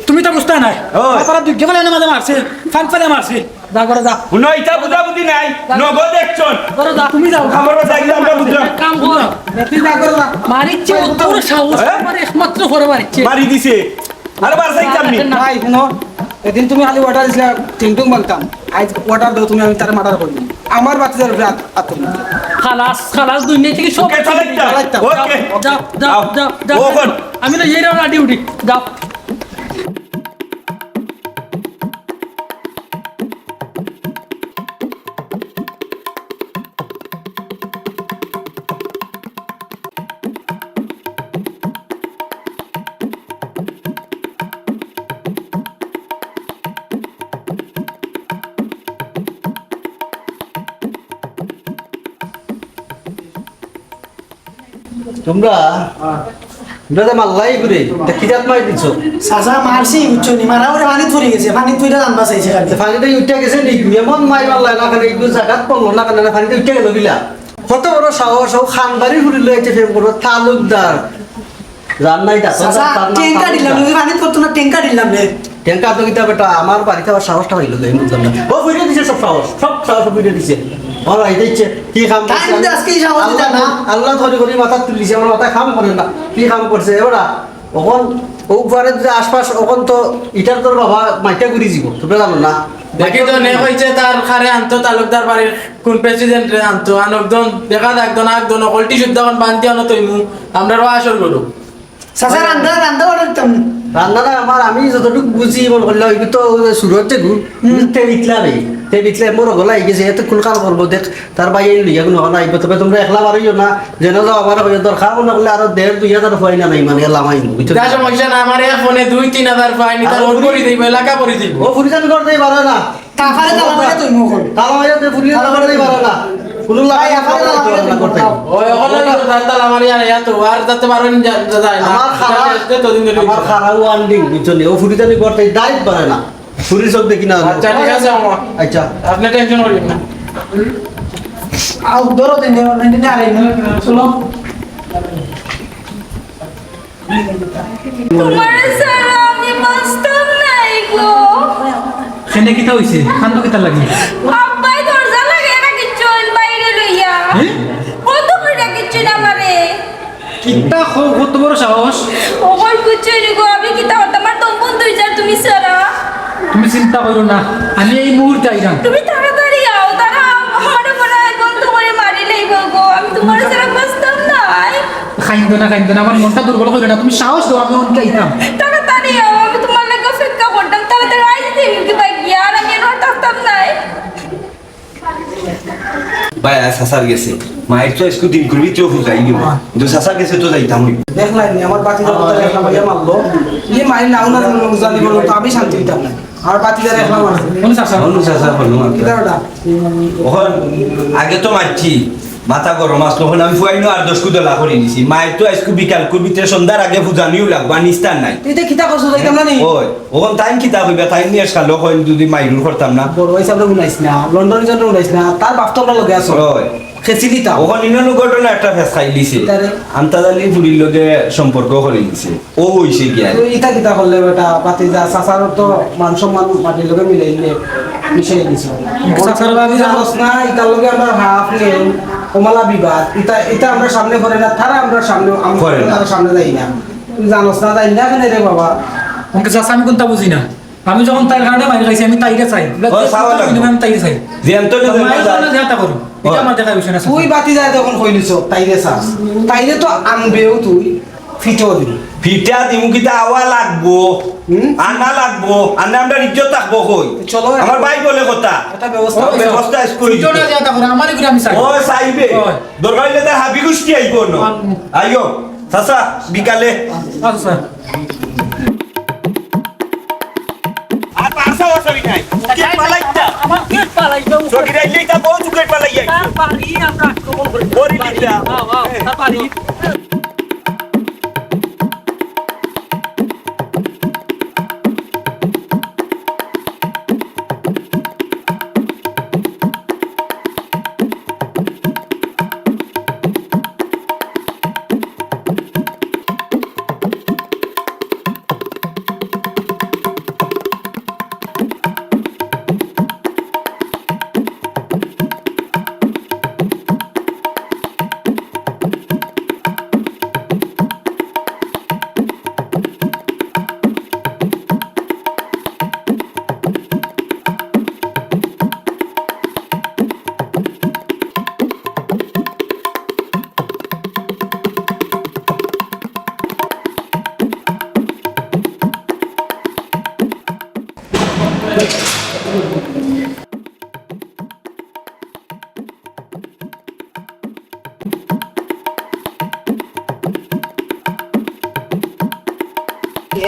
তুমি তো বুঝতে নাই। ও। তারা দুই গেলে এনে মাঝে মারছে, ফান ফানে মারছে। যা করে যা। হুনো, ইটা বুঝাবুঝি নাই। যা। নগদ অ্যাকশন। করে যা। তুমি যাও। আমরা যাই না, আমরা বুঝলাম। এক কাম কর। তুই যা করে যা। মারিচ্ছে, ও তোর সাহস, হ্যাঁ? আমার একমাত্র ঘরে মারিচ্ছে। মারি দিছে। আরে বার সাইড সামনে। না। ভাই, হুনো, এদিন তুমি খালি অর্ডার দিছিলে, টিংটুং বলতাম। আজ অর্ডার দাও তুমি, আমি তার মার্ডার করি। আমার বাচ্চাদের উপরে আত-, আত তুলবে। খালাস, খালাস, দুনিয়া থেকে সব ওকে, চালাই দাও। চালাই দাও। ওকে। যাও, যাও, যাও, যাও, যাও। ও কোন? আমি না এই রাউন্ড ডিউটি। যাও। তোমরা, তোমরা যে মারলাই ঘুরে, তা কি জাত মারি দিছো? চাচা মারছি, বুঝছো নি? মারা ওরে পানিত পড়ি গেছে, পানিত পড়ি জান বাঁচাইছে খালি। তা পানিত উঠে গেছে নি? এমন মাইর মারলাই না, খালি একটু জাগাত পড়লো না, খালি পানিত উঠে গেল কিলা? কত বড় সাহস, ও খানবাড়ি ঘুরি লইছে প্রেম করবো, তালুকদার। জান নাই, ডাক্তার, চাচা, ডাক্তার না, টেঙ্কা তালুকদার। দিলাম, যদি পানিত পড়তো না, টেঙ্কা দিলাম রে। টেঙ্কা তো কিতা বেটা, আমার বাড়িতে আবার সাহসটা হইল, আমি বুঝলাম না। ও ফিরে দিছে সব সাহস, সব সাহস ফিরে দিছে। আমার বাড়িতে ইচ্ছে, কি কাম তাই করছে? কিন্তু আজকে এই সাহস দিতা না। আল্লাহ ধরে করে মাথা তুলিছে, আমার মাথা কাম করে না। কি কাম করছে এবার? অখন ও ঘরে যদি আশপাশ, অখন তো ইটার তোর বাবা মাইটা ঘুরি যাব, তোমরা জানো না? দেখি তো, নে কইছে তার কারে আনতো, তালুকদার বাড়ির কোন প্রেসিডেন্টরে আনতো, আন একজন দেখা যাক, দন আক দন, কলটি শুদ্ধ অখন বান্তি আনো তৈমু, আমরারও আসর করুক। চাচা, রান্দা, রান্দা অর্ডার দিতাম। রান্দা না, আমার, আমি যতটুকু বুঝি, মনে করলে ওই তো ওই যে সুরত যে গু, হুম। তে বিটলা রে, তে বিটলা মোর গলা হয়ে গেছে, এত কুলকাল করবো, দেখ, তার ভাই এই লইয়া কোনো হলা আইবো, তবে তোমরা একলা বারইও না, যেন যাও, আমার হয়ে দরকার মনে করলে আরো দেড় দুই হাজার ফুয়াইন আনাইমু, মানে, লামাইমু, বুঝছো? যা সমস্যা না, আমার এক ফোনে দুই তিন হাজার ফুয়াইন, তার আর ওর ওই ভরি দিব, এলাকা ভরি দিব। ও ফুরিজান করতেই পারে না। তারপরে তালা মারিয়া তুই মুখ খোল। তালা মারিয়া তুই ফুরিজান তালা মারিয়া তুই পারে না। ফুলুর লাগাই ভাই, তালা মারিয়া তুই করতে। ওই, ওখানে তালা মারিয়া, ইয়া তো, আর যাতে পারেন, যা, যা, যায় না। আমার খালা, দে তো দিন ধরে আমার খালা ওয়ান ডিং, বুঝছো নি? ও ফুরিজানি করতে ডাইরেক্ট পারে না। ফুরির চোখ দেখি না। আচ্ছা, ঠিক আছে, মামা। আচ্ছা। আপনি টেনশন করিয়েন না। আউ, ধরো দিন, দিন, দিন, আরে, চলো। তোমারে ছাড়া আমি বাঁচতাম নায় গো। কেনে কিতা অইছে? কান্দো কিতা লাগি? আব্বায় দরজা লাগাই রাখিছইন বাইরে লইয়া। হে? বন্ধ করি রাখিছইন আমারে। কিতা কও, কত বড় সাহস? ও কই বুঝছইন গো, আমি কিতা করতাম? আমার দম বন্ধ অই যার তুমি ছাড়া। তুমি চিন্তা করিও না, আমি এই মুহূর্তে আইরাম। তুমি তাড়াতাড়ি আও, তারা আমারে মনে হয় বন্ধ করি মারি লাইবো গো। আমি তোমারে ছাড়া বাঁচতাম নায়। কাইন্দো না, কাইন্দো না, আমার মনটা দুর্বল করিও না, তুমি সাহস দেও, আমি অনকে আইতাম। তাড়াতাড়ি আও, আমি তোমার লাগি অপেক্ষা করতাম, তাড়াতাড়ি আই যদি কিবা গিয়া, আর আমি আর থাকতাম নায়। ভাই, আজ চাচার গেছে, মায়ের তো আইজকু দিন করবি, তুইও ফুল যাই দিব। কিন্তু চাচার গেছে তো যাইতাম অইবো। দেখলাম নি, আমার বাতিজার কথা দেখলাম, ভাইয়া মারলো। ইয়ে মারি নাও না, জানি বলো তো, আমি শান্তি দিতাম না। আর বাতিজার একলা মারছে। কোন চাচা? কোন চাচা, কোন মারছে? কিতা ওটা? ওখান আগে তো মারছি, মাথা গরম আসলো, ওখানে আমি ফুয়াইনো আর দশ কুদলা করি দিছি। মায়ের তো আইজকু বিকাল কুর ভিতরে সন্ধ্যার আগে ফুজানিও লাগবো, আর নিস্তার নাই। তুই তো কিতা করছো, যাইতাম না নি? ওই, ওখান তাইন কিতা কইবা, তাইন নিয়ে সালো কইন যদি মাইরুর করতাম না। বড় ভাই সাহেবরে উনাইস না, লন্ডন জন উনাইস না, তার বাপ তো আমরা লগে আছো। ওই। খেসি দিতাম। ওখান ইনানো ঘটনা একটা ফেস খাই দিছে। কিতা রে? আন্তাজ আলী ফুরির লগে সম্পর্ক করি দিছে। ও হইছে কি আর? তুই ইতা কিতা করলে বেটা? বাতিজা, চাচার তো মান সম্মান মাটির লগে মিলাইলে, মিশাই দিছ। চাচার বাতি জানোস না, ইতার লগে আমরা হাফ নেই, কমলা বিবাদ। ইতা, ইতা আমরা সামনে করে না, তারা আমরা সামনে, আমরা করে না। তারা সামনে যাই না। তুই জানোস না, যাই না কেন রে বাবা? ওকে চাচা, আমি কোনটা বুঝি না। আমি যখন তার কারণে মারি খাইছি, আমি তাইরে চাই। ও, চাওয়া লাগবে। আমি তাইরে চাই। যে আন্তরিক তো মায়ের জন্য যায়। জন্য যেটা করো, এটা ও। আমার দেখা বিষয় না। তুই বাতি যায় তখন কইলিছ, তাইরে চাস। তাইরে তো আনবেও তুই। ফিটাও দিমু। ফিটা দিমু কিতা আওয়া লাগবো? হুম? আনা লাগবো। আনলে আমরা ইজ্জত থাকবো কই? চলো। আমার ভাই বলে কথা। একটা ব্যবস্থা ও, করো। ব্যবস্থা স্কুল ফিটাও না দিয়া তা করো, আমারে ঘুরে আমি চাই। ও, চাইবে। ওই। দরকার হইলে তার হাবি গুষ্টি আইবো না। আন- আইও। চাচা, বিকালে। আচ্ছা, স্যার। আর পাঁচশো বছরই নাই। উকিল পালাইতা। আমার উকিল পালাইতা। সগির আইলে ইতা বউ উকিল পালাইয়া। তার বাড়ি আমরা আক্রমণ করি। করি দিতা। আও, আও, তার বাড়ি।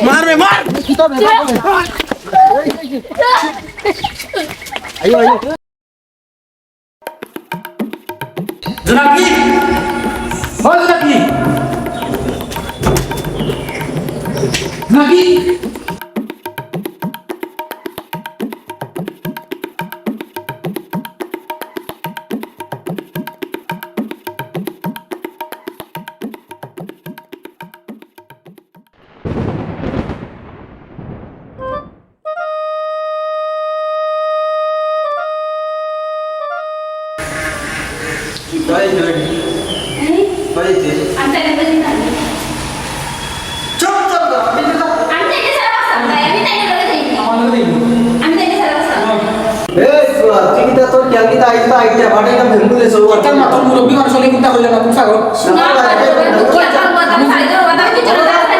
মার বে, মার! আইও, আইও। জোনাকি! ও জোনাকি! জোনাকি! ভাই, ভাই। এই? ভাই, কে? আমি তাইলে বলি না। চুপ, চুপ, চুপ। আমি তো আমি তাইলে সারা বাসা, ভাই, আমি তাইলে বলে দেই। আমার লগে দেই। আমি তাইলে সারা বাসা। এই, সুরা, তুই কিতা তোর খেয়াল কিতা আইতা আইতা, বাটে না ভেঙ্গুলে সব। তার মাথার মুরব্বি মানুষ হলে কিতা হইল না, তুমি ছাড়ো। শোনা, ভাই, ভাই, ভাই, ভাই, ভাই, ভাই, ভাই, ভাই, ভাই, ভাই, ভাই, ভাই, ভাই,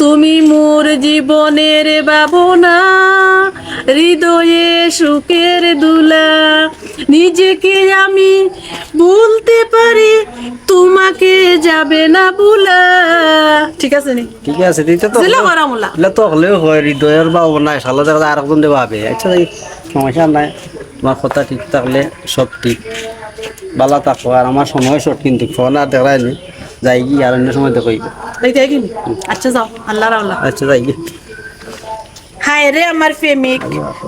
তুমি মোর জীবনের ভাবনা, হৃদয়ে সুখের দোলা, নিজেকে আমি ভুলতে পারি, তোমাকে যাবে না ভুলা। ঠিক আছে নি? ঠিক আছে, এটা তো জিলা হকলে-, করা মুলা। এটা তো হকলেউ কয়, হৃদয়র ভাবনা, শালা যারা আরেকজন দে ভাবে। আচ্ছা, যাই, সমস্যা নাই। তোমার কথা ঠিক থাকলে সব ঠিক। ভালা থাকো, আর আমার সময় short কিন্তু ফোন আর দেখায়নি। যাই কি আর অন্য সময় দেখো। এই যাই কি? আচ্ছা যাও, আল্লাহ রাওলা। আচ্ছা যাই কি? হায় রে আমার প্রেমিক,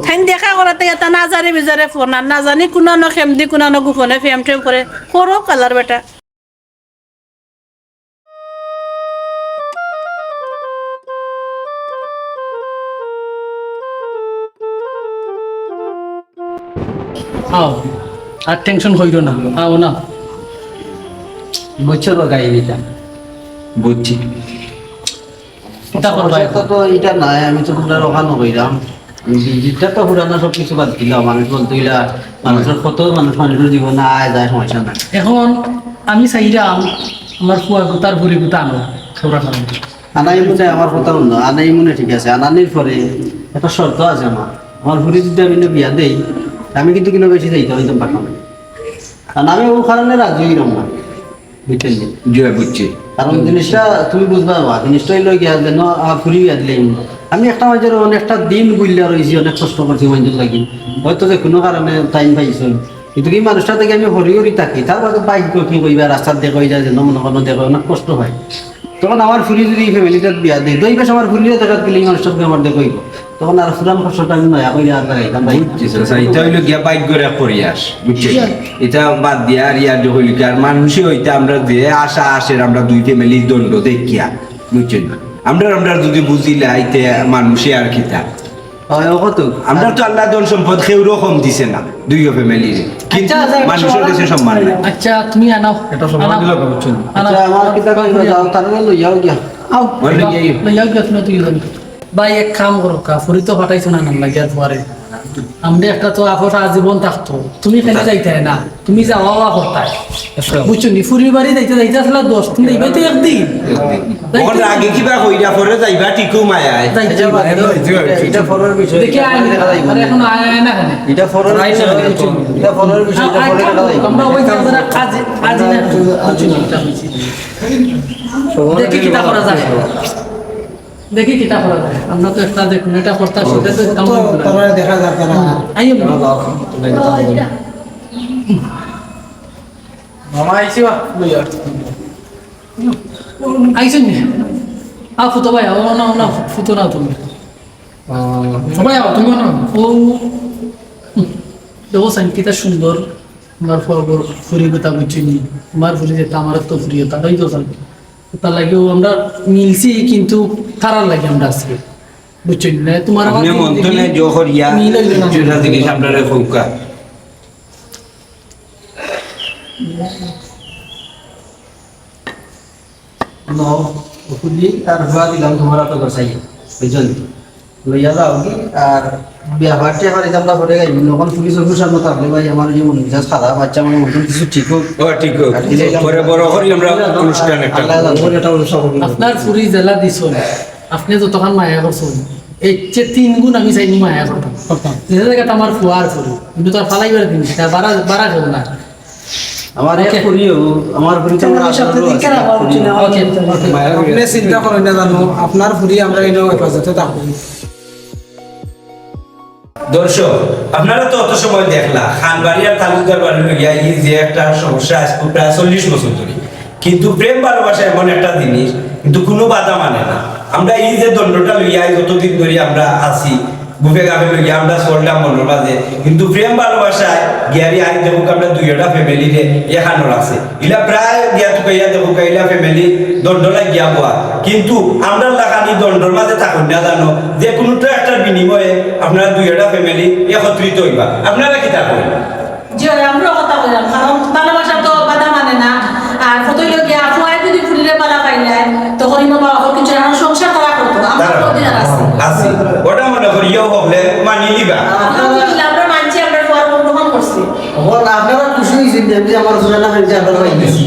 তাইন দেখা করাতে এটা না জারে বিজারে ফোন, আর না জানি কুনানো খেমদি কুনানো গোপনে ফেম টেম করে, করো কালার বেটা। আও, আর টেনশন কইরো না, আও না। বুঝছো তো গাই দিতা? বুঝছি। কিতা করবা সমস্যা তো, এখন? তো এটা নাই, আমি তো তোমরা ওখানে কইলাম। এটা তো পুরানো সব কিছু বাদ দিলাম, মানুষ বলতে এটা মানুষের কত মানুষ মানুষের জীবনে আয় যায়, সমস্যা নাই। এখন আমি চাইলাম আমার ফুয়া গুতার ফুরি গুতা আনো, খেউরা খাওয়ানো। আনাই মনে আমার কথা বললো, আনাই মনে ঠিক আছে, আনানির পরে একটা শর্ত আছে আমার। আমার ফুরি যদি আমি বিয়া দেই, আমি কিন্তু কিনা বেশি যাইতে হইতাম পারতাম না। কারণ আমি ও কারণে রাজি হইলাম না। বুঝছেন নি? জি ভাই, বুঝছি। কারণ জিনিসটা তুমি বুঝবা বা, জিনিসটা হইলো গিয়া যেন, আহ, ফুরি গিয়া দিলে। আমি একটা মাঝের অনেকটা দিন বুঝলে রইছি, অনেক কষ্ট করছি মাঝের লাগি। হয়তো যে কোনো কারণে টাইম পাইছি। কিন্তু কি মানুষটা থেকে আমি হরি হরি থাকি, তার বাদে বাইক কি কইবা, রাস্তার দেখো, এই যায় যেন মনে কোনো দেখো, অনেক কষ্ট হয়। তখন আমার ফুরি যদি এই ফ্যামিলিটার বিয়া দেয়, দুই বেশ আমার ফুরিও দেখাত গেলে এই মানুষটার আমার দেখো হইব। তখন আর পুরান কষ্টটা আমি নয়া কইরা আর লাগাইতাম ভাই। বুঝছি, আচ্ছা, এটা হইলো গিয়া ভাগ্যর এক পরিহাস, বুঝছেন? এটা বাদ দিয়া আর ইয়ার যে হইলো কি, আর মানুষই হইতে আমরা যে আশা আসের, আমরা দুই ফ্যামিলি দণ্ড দেখিয়া, বুঝছেন? আমরা, আমরা যদি বুঝিলাইতে মানুষই আর কিতা। হয়, ও কত? আমরা তো আল্লাহ ধন সম্পদ কেউ রকম দিছে না, দুইও ফ্যামিলির। কিন্তু আচ্ছা, আচ্ছা, মানুষের কাছে সম্মান নাই। আচ্ছা, তুমি আনাও, এটা সম্মান আনাও। দিলে হবে, বুঝছেন? আনাও। আচ্ছা, আমার কিতা কইবা, যাও, তারা লইয়াও গিয়া। আও, ওই লইয়াই। লইয়াও গিয়া, তুমি তুই যাবি। ভাই, এক কাম করো, কা ফুরি তো ফাটাইছো না, নাম লাগিয়ার পরে। আমরা একটা তো আপস আজীবন থাকতো। তুমি খালি যাইতে না, তুমি যাওয়া আওয়া করতায়। আচ্ছা। বুঝছো নি? ফুরির বাড়ি যাইতে যাইতে আসলে দশ দিন, এইবার তো একদিন। একদিন। যাইতে ওখানে আগে কিবা কইরা পরে যাইবা, ঠিকও মায়ায়। যাইতে আচ্ছা, হবে। বাদ দাও, এটা, এটা পরের বিষয়, দেখি এটা আয় না, দেখা যাইব। আরে এখন আয়, আয় না কেনে? এটা পরের আয় না বিষয়, কেনে? এটা পরের বিষয়, এটা আয়, পরে দেখা যাইব। আমরা ওই যে যারা কাজে, কাজে না, বুঝছো নি? এটা হইছে। দেখি কিতা করা যায়। দেখি কিতা করা যায়। আমরা তো একটা দেখুন, এটা করতে আসি, এটা তো তো তেমন না। তারা দেখা যার তারা। আইও না। মামা আইছি বা? লইয়া। আইছেন নি? আ, ফুতো ভাই, ও না, ও না, ফুতো না তুমি। আহ, সবাই আও, তুমি না। ও, হুম, দেখো সাইন কিতা সুন্দর। আমার ফুয়ার ফুরি কথা বুঝছি নি। আমার ফুরি যেটা, আমার তো ফুরি ওটা, ওই তো সাইন। তার লাগি ও আমরা মিলছি, কিন্তু তারার লাগি আমরা আজকে। বুঝছেন না? তোমার আমার আপনি মন তো জিন্দেগি নাই, জোহর ইয়া, মিল হইল না। যেটা জিনিস আপনারা খৌকা। ন, ওষুধি আর হুয়া দিলাম তোমার তো গোসাই। বুঝছেন? লইয়া যাও কি? আর ব্যাপারটা এবার এটা আমরা করে গাইব। যখন পুলিশ অফিসার মতো আপনি ভাই, আমার যে মন মেজাজ খারাপ, আচ্ছা, আমার মন কিছু ঠিক হোক। ও, ঠিক হোক। আর কি যে পরে বড় করি আমরা আল্লাহ অনুষ্ঠান একটা। আল্লাহ জানে। ওর এটা অনুষ্ঠান করবো। আপনার ফুরি জেলা দিছুন, আপনি যতখান মায়া করছুন, এর চেয়ে তিন গুণ আমি চাইনি মায়া করতাম। করতাম। যে জায়গাটা আমার ফুয়ার ফুরি, কিন্তু তার ফালাইবার জিনিস না, বাড়া, বাড়া কেউ না। আমার এক ওকে। ফুরিও, আমার ফুরি তো আমার আপনার সাথে আপনারও দিকে আছে, রাখা উচিত ফুরিও। না, ওকে, ওকে। মায়া করে। আপনি চিন্তা করেন না জানো, আপনার ফুরি আমরা এই হেফাজতে থাকবো। দর্শক, আপনারা তো অত সময় দেখলা, খানবাড়ি আর তালুকদার বাড়ি লইয়া এই যে একটা সমস্যা আজকে প্রায় চল্লিশ বছর ধরে। কিন্তু প্রেম ভালোবাসা এমন একটা জিনিস, কিন্তু কোনো বাধা মানে না। আমরা এই যে দণ্ডটা লইয়া এই যতদিন ধরে আমরা আছি, বুকে গাফে লইয়া আমরা চললাম মনের মাঝে, কিন্তু প্রেম ভালোবাসায় গিয়ারি আই দেখুক আমরা দুইটা ফ্যামিলিরে এখানো রাখছে। ইলা প্রায় গিয়া তুকাইয়া দেখো, ইলা ফ্যামিলি দণ্ড লাগিয়া বওয়া। কিন্তু আমরা লাখানি দণ্ডর মাঝে থাকইন না জানো, যে কোনো তো একটার বিনিময়ে আপনারা দুইটা ফ্যামিলি একত্রিত হইবা। আপনারা কিতা কইন? জি, হয়, আমরাও কথা কইলাম, কারণ ভালোবাসা তো বাধা মানে না। আর কতই লোক গিয়া ফুয়ায় যদি ফুরিরে বালা পাইলে, তখন ইনো বাবা কিছু এখন সংসার তারা করতো, আমরা তারা কতদিন আর আছি। আছি। ওটা মনে করিও হকলে মানি নিবা। আলহামদুলিল্লাহ, আমরা মানছি, আমরা ফুয়ার গ্রহণ করছি। এখন আপনারা খুশি হইছেন যে আমি আমার ফুরানা খাইছে, আপনারা পাই গেছি।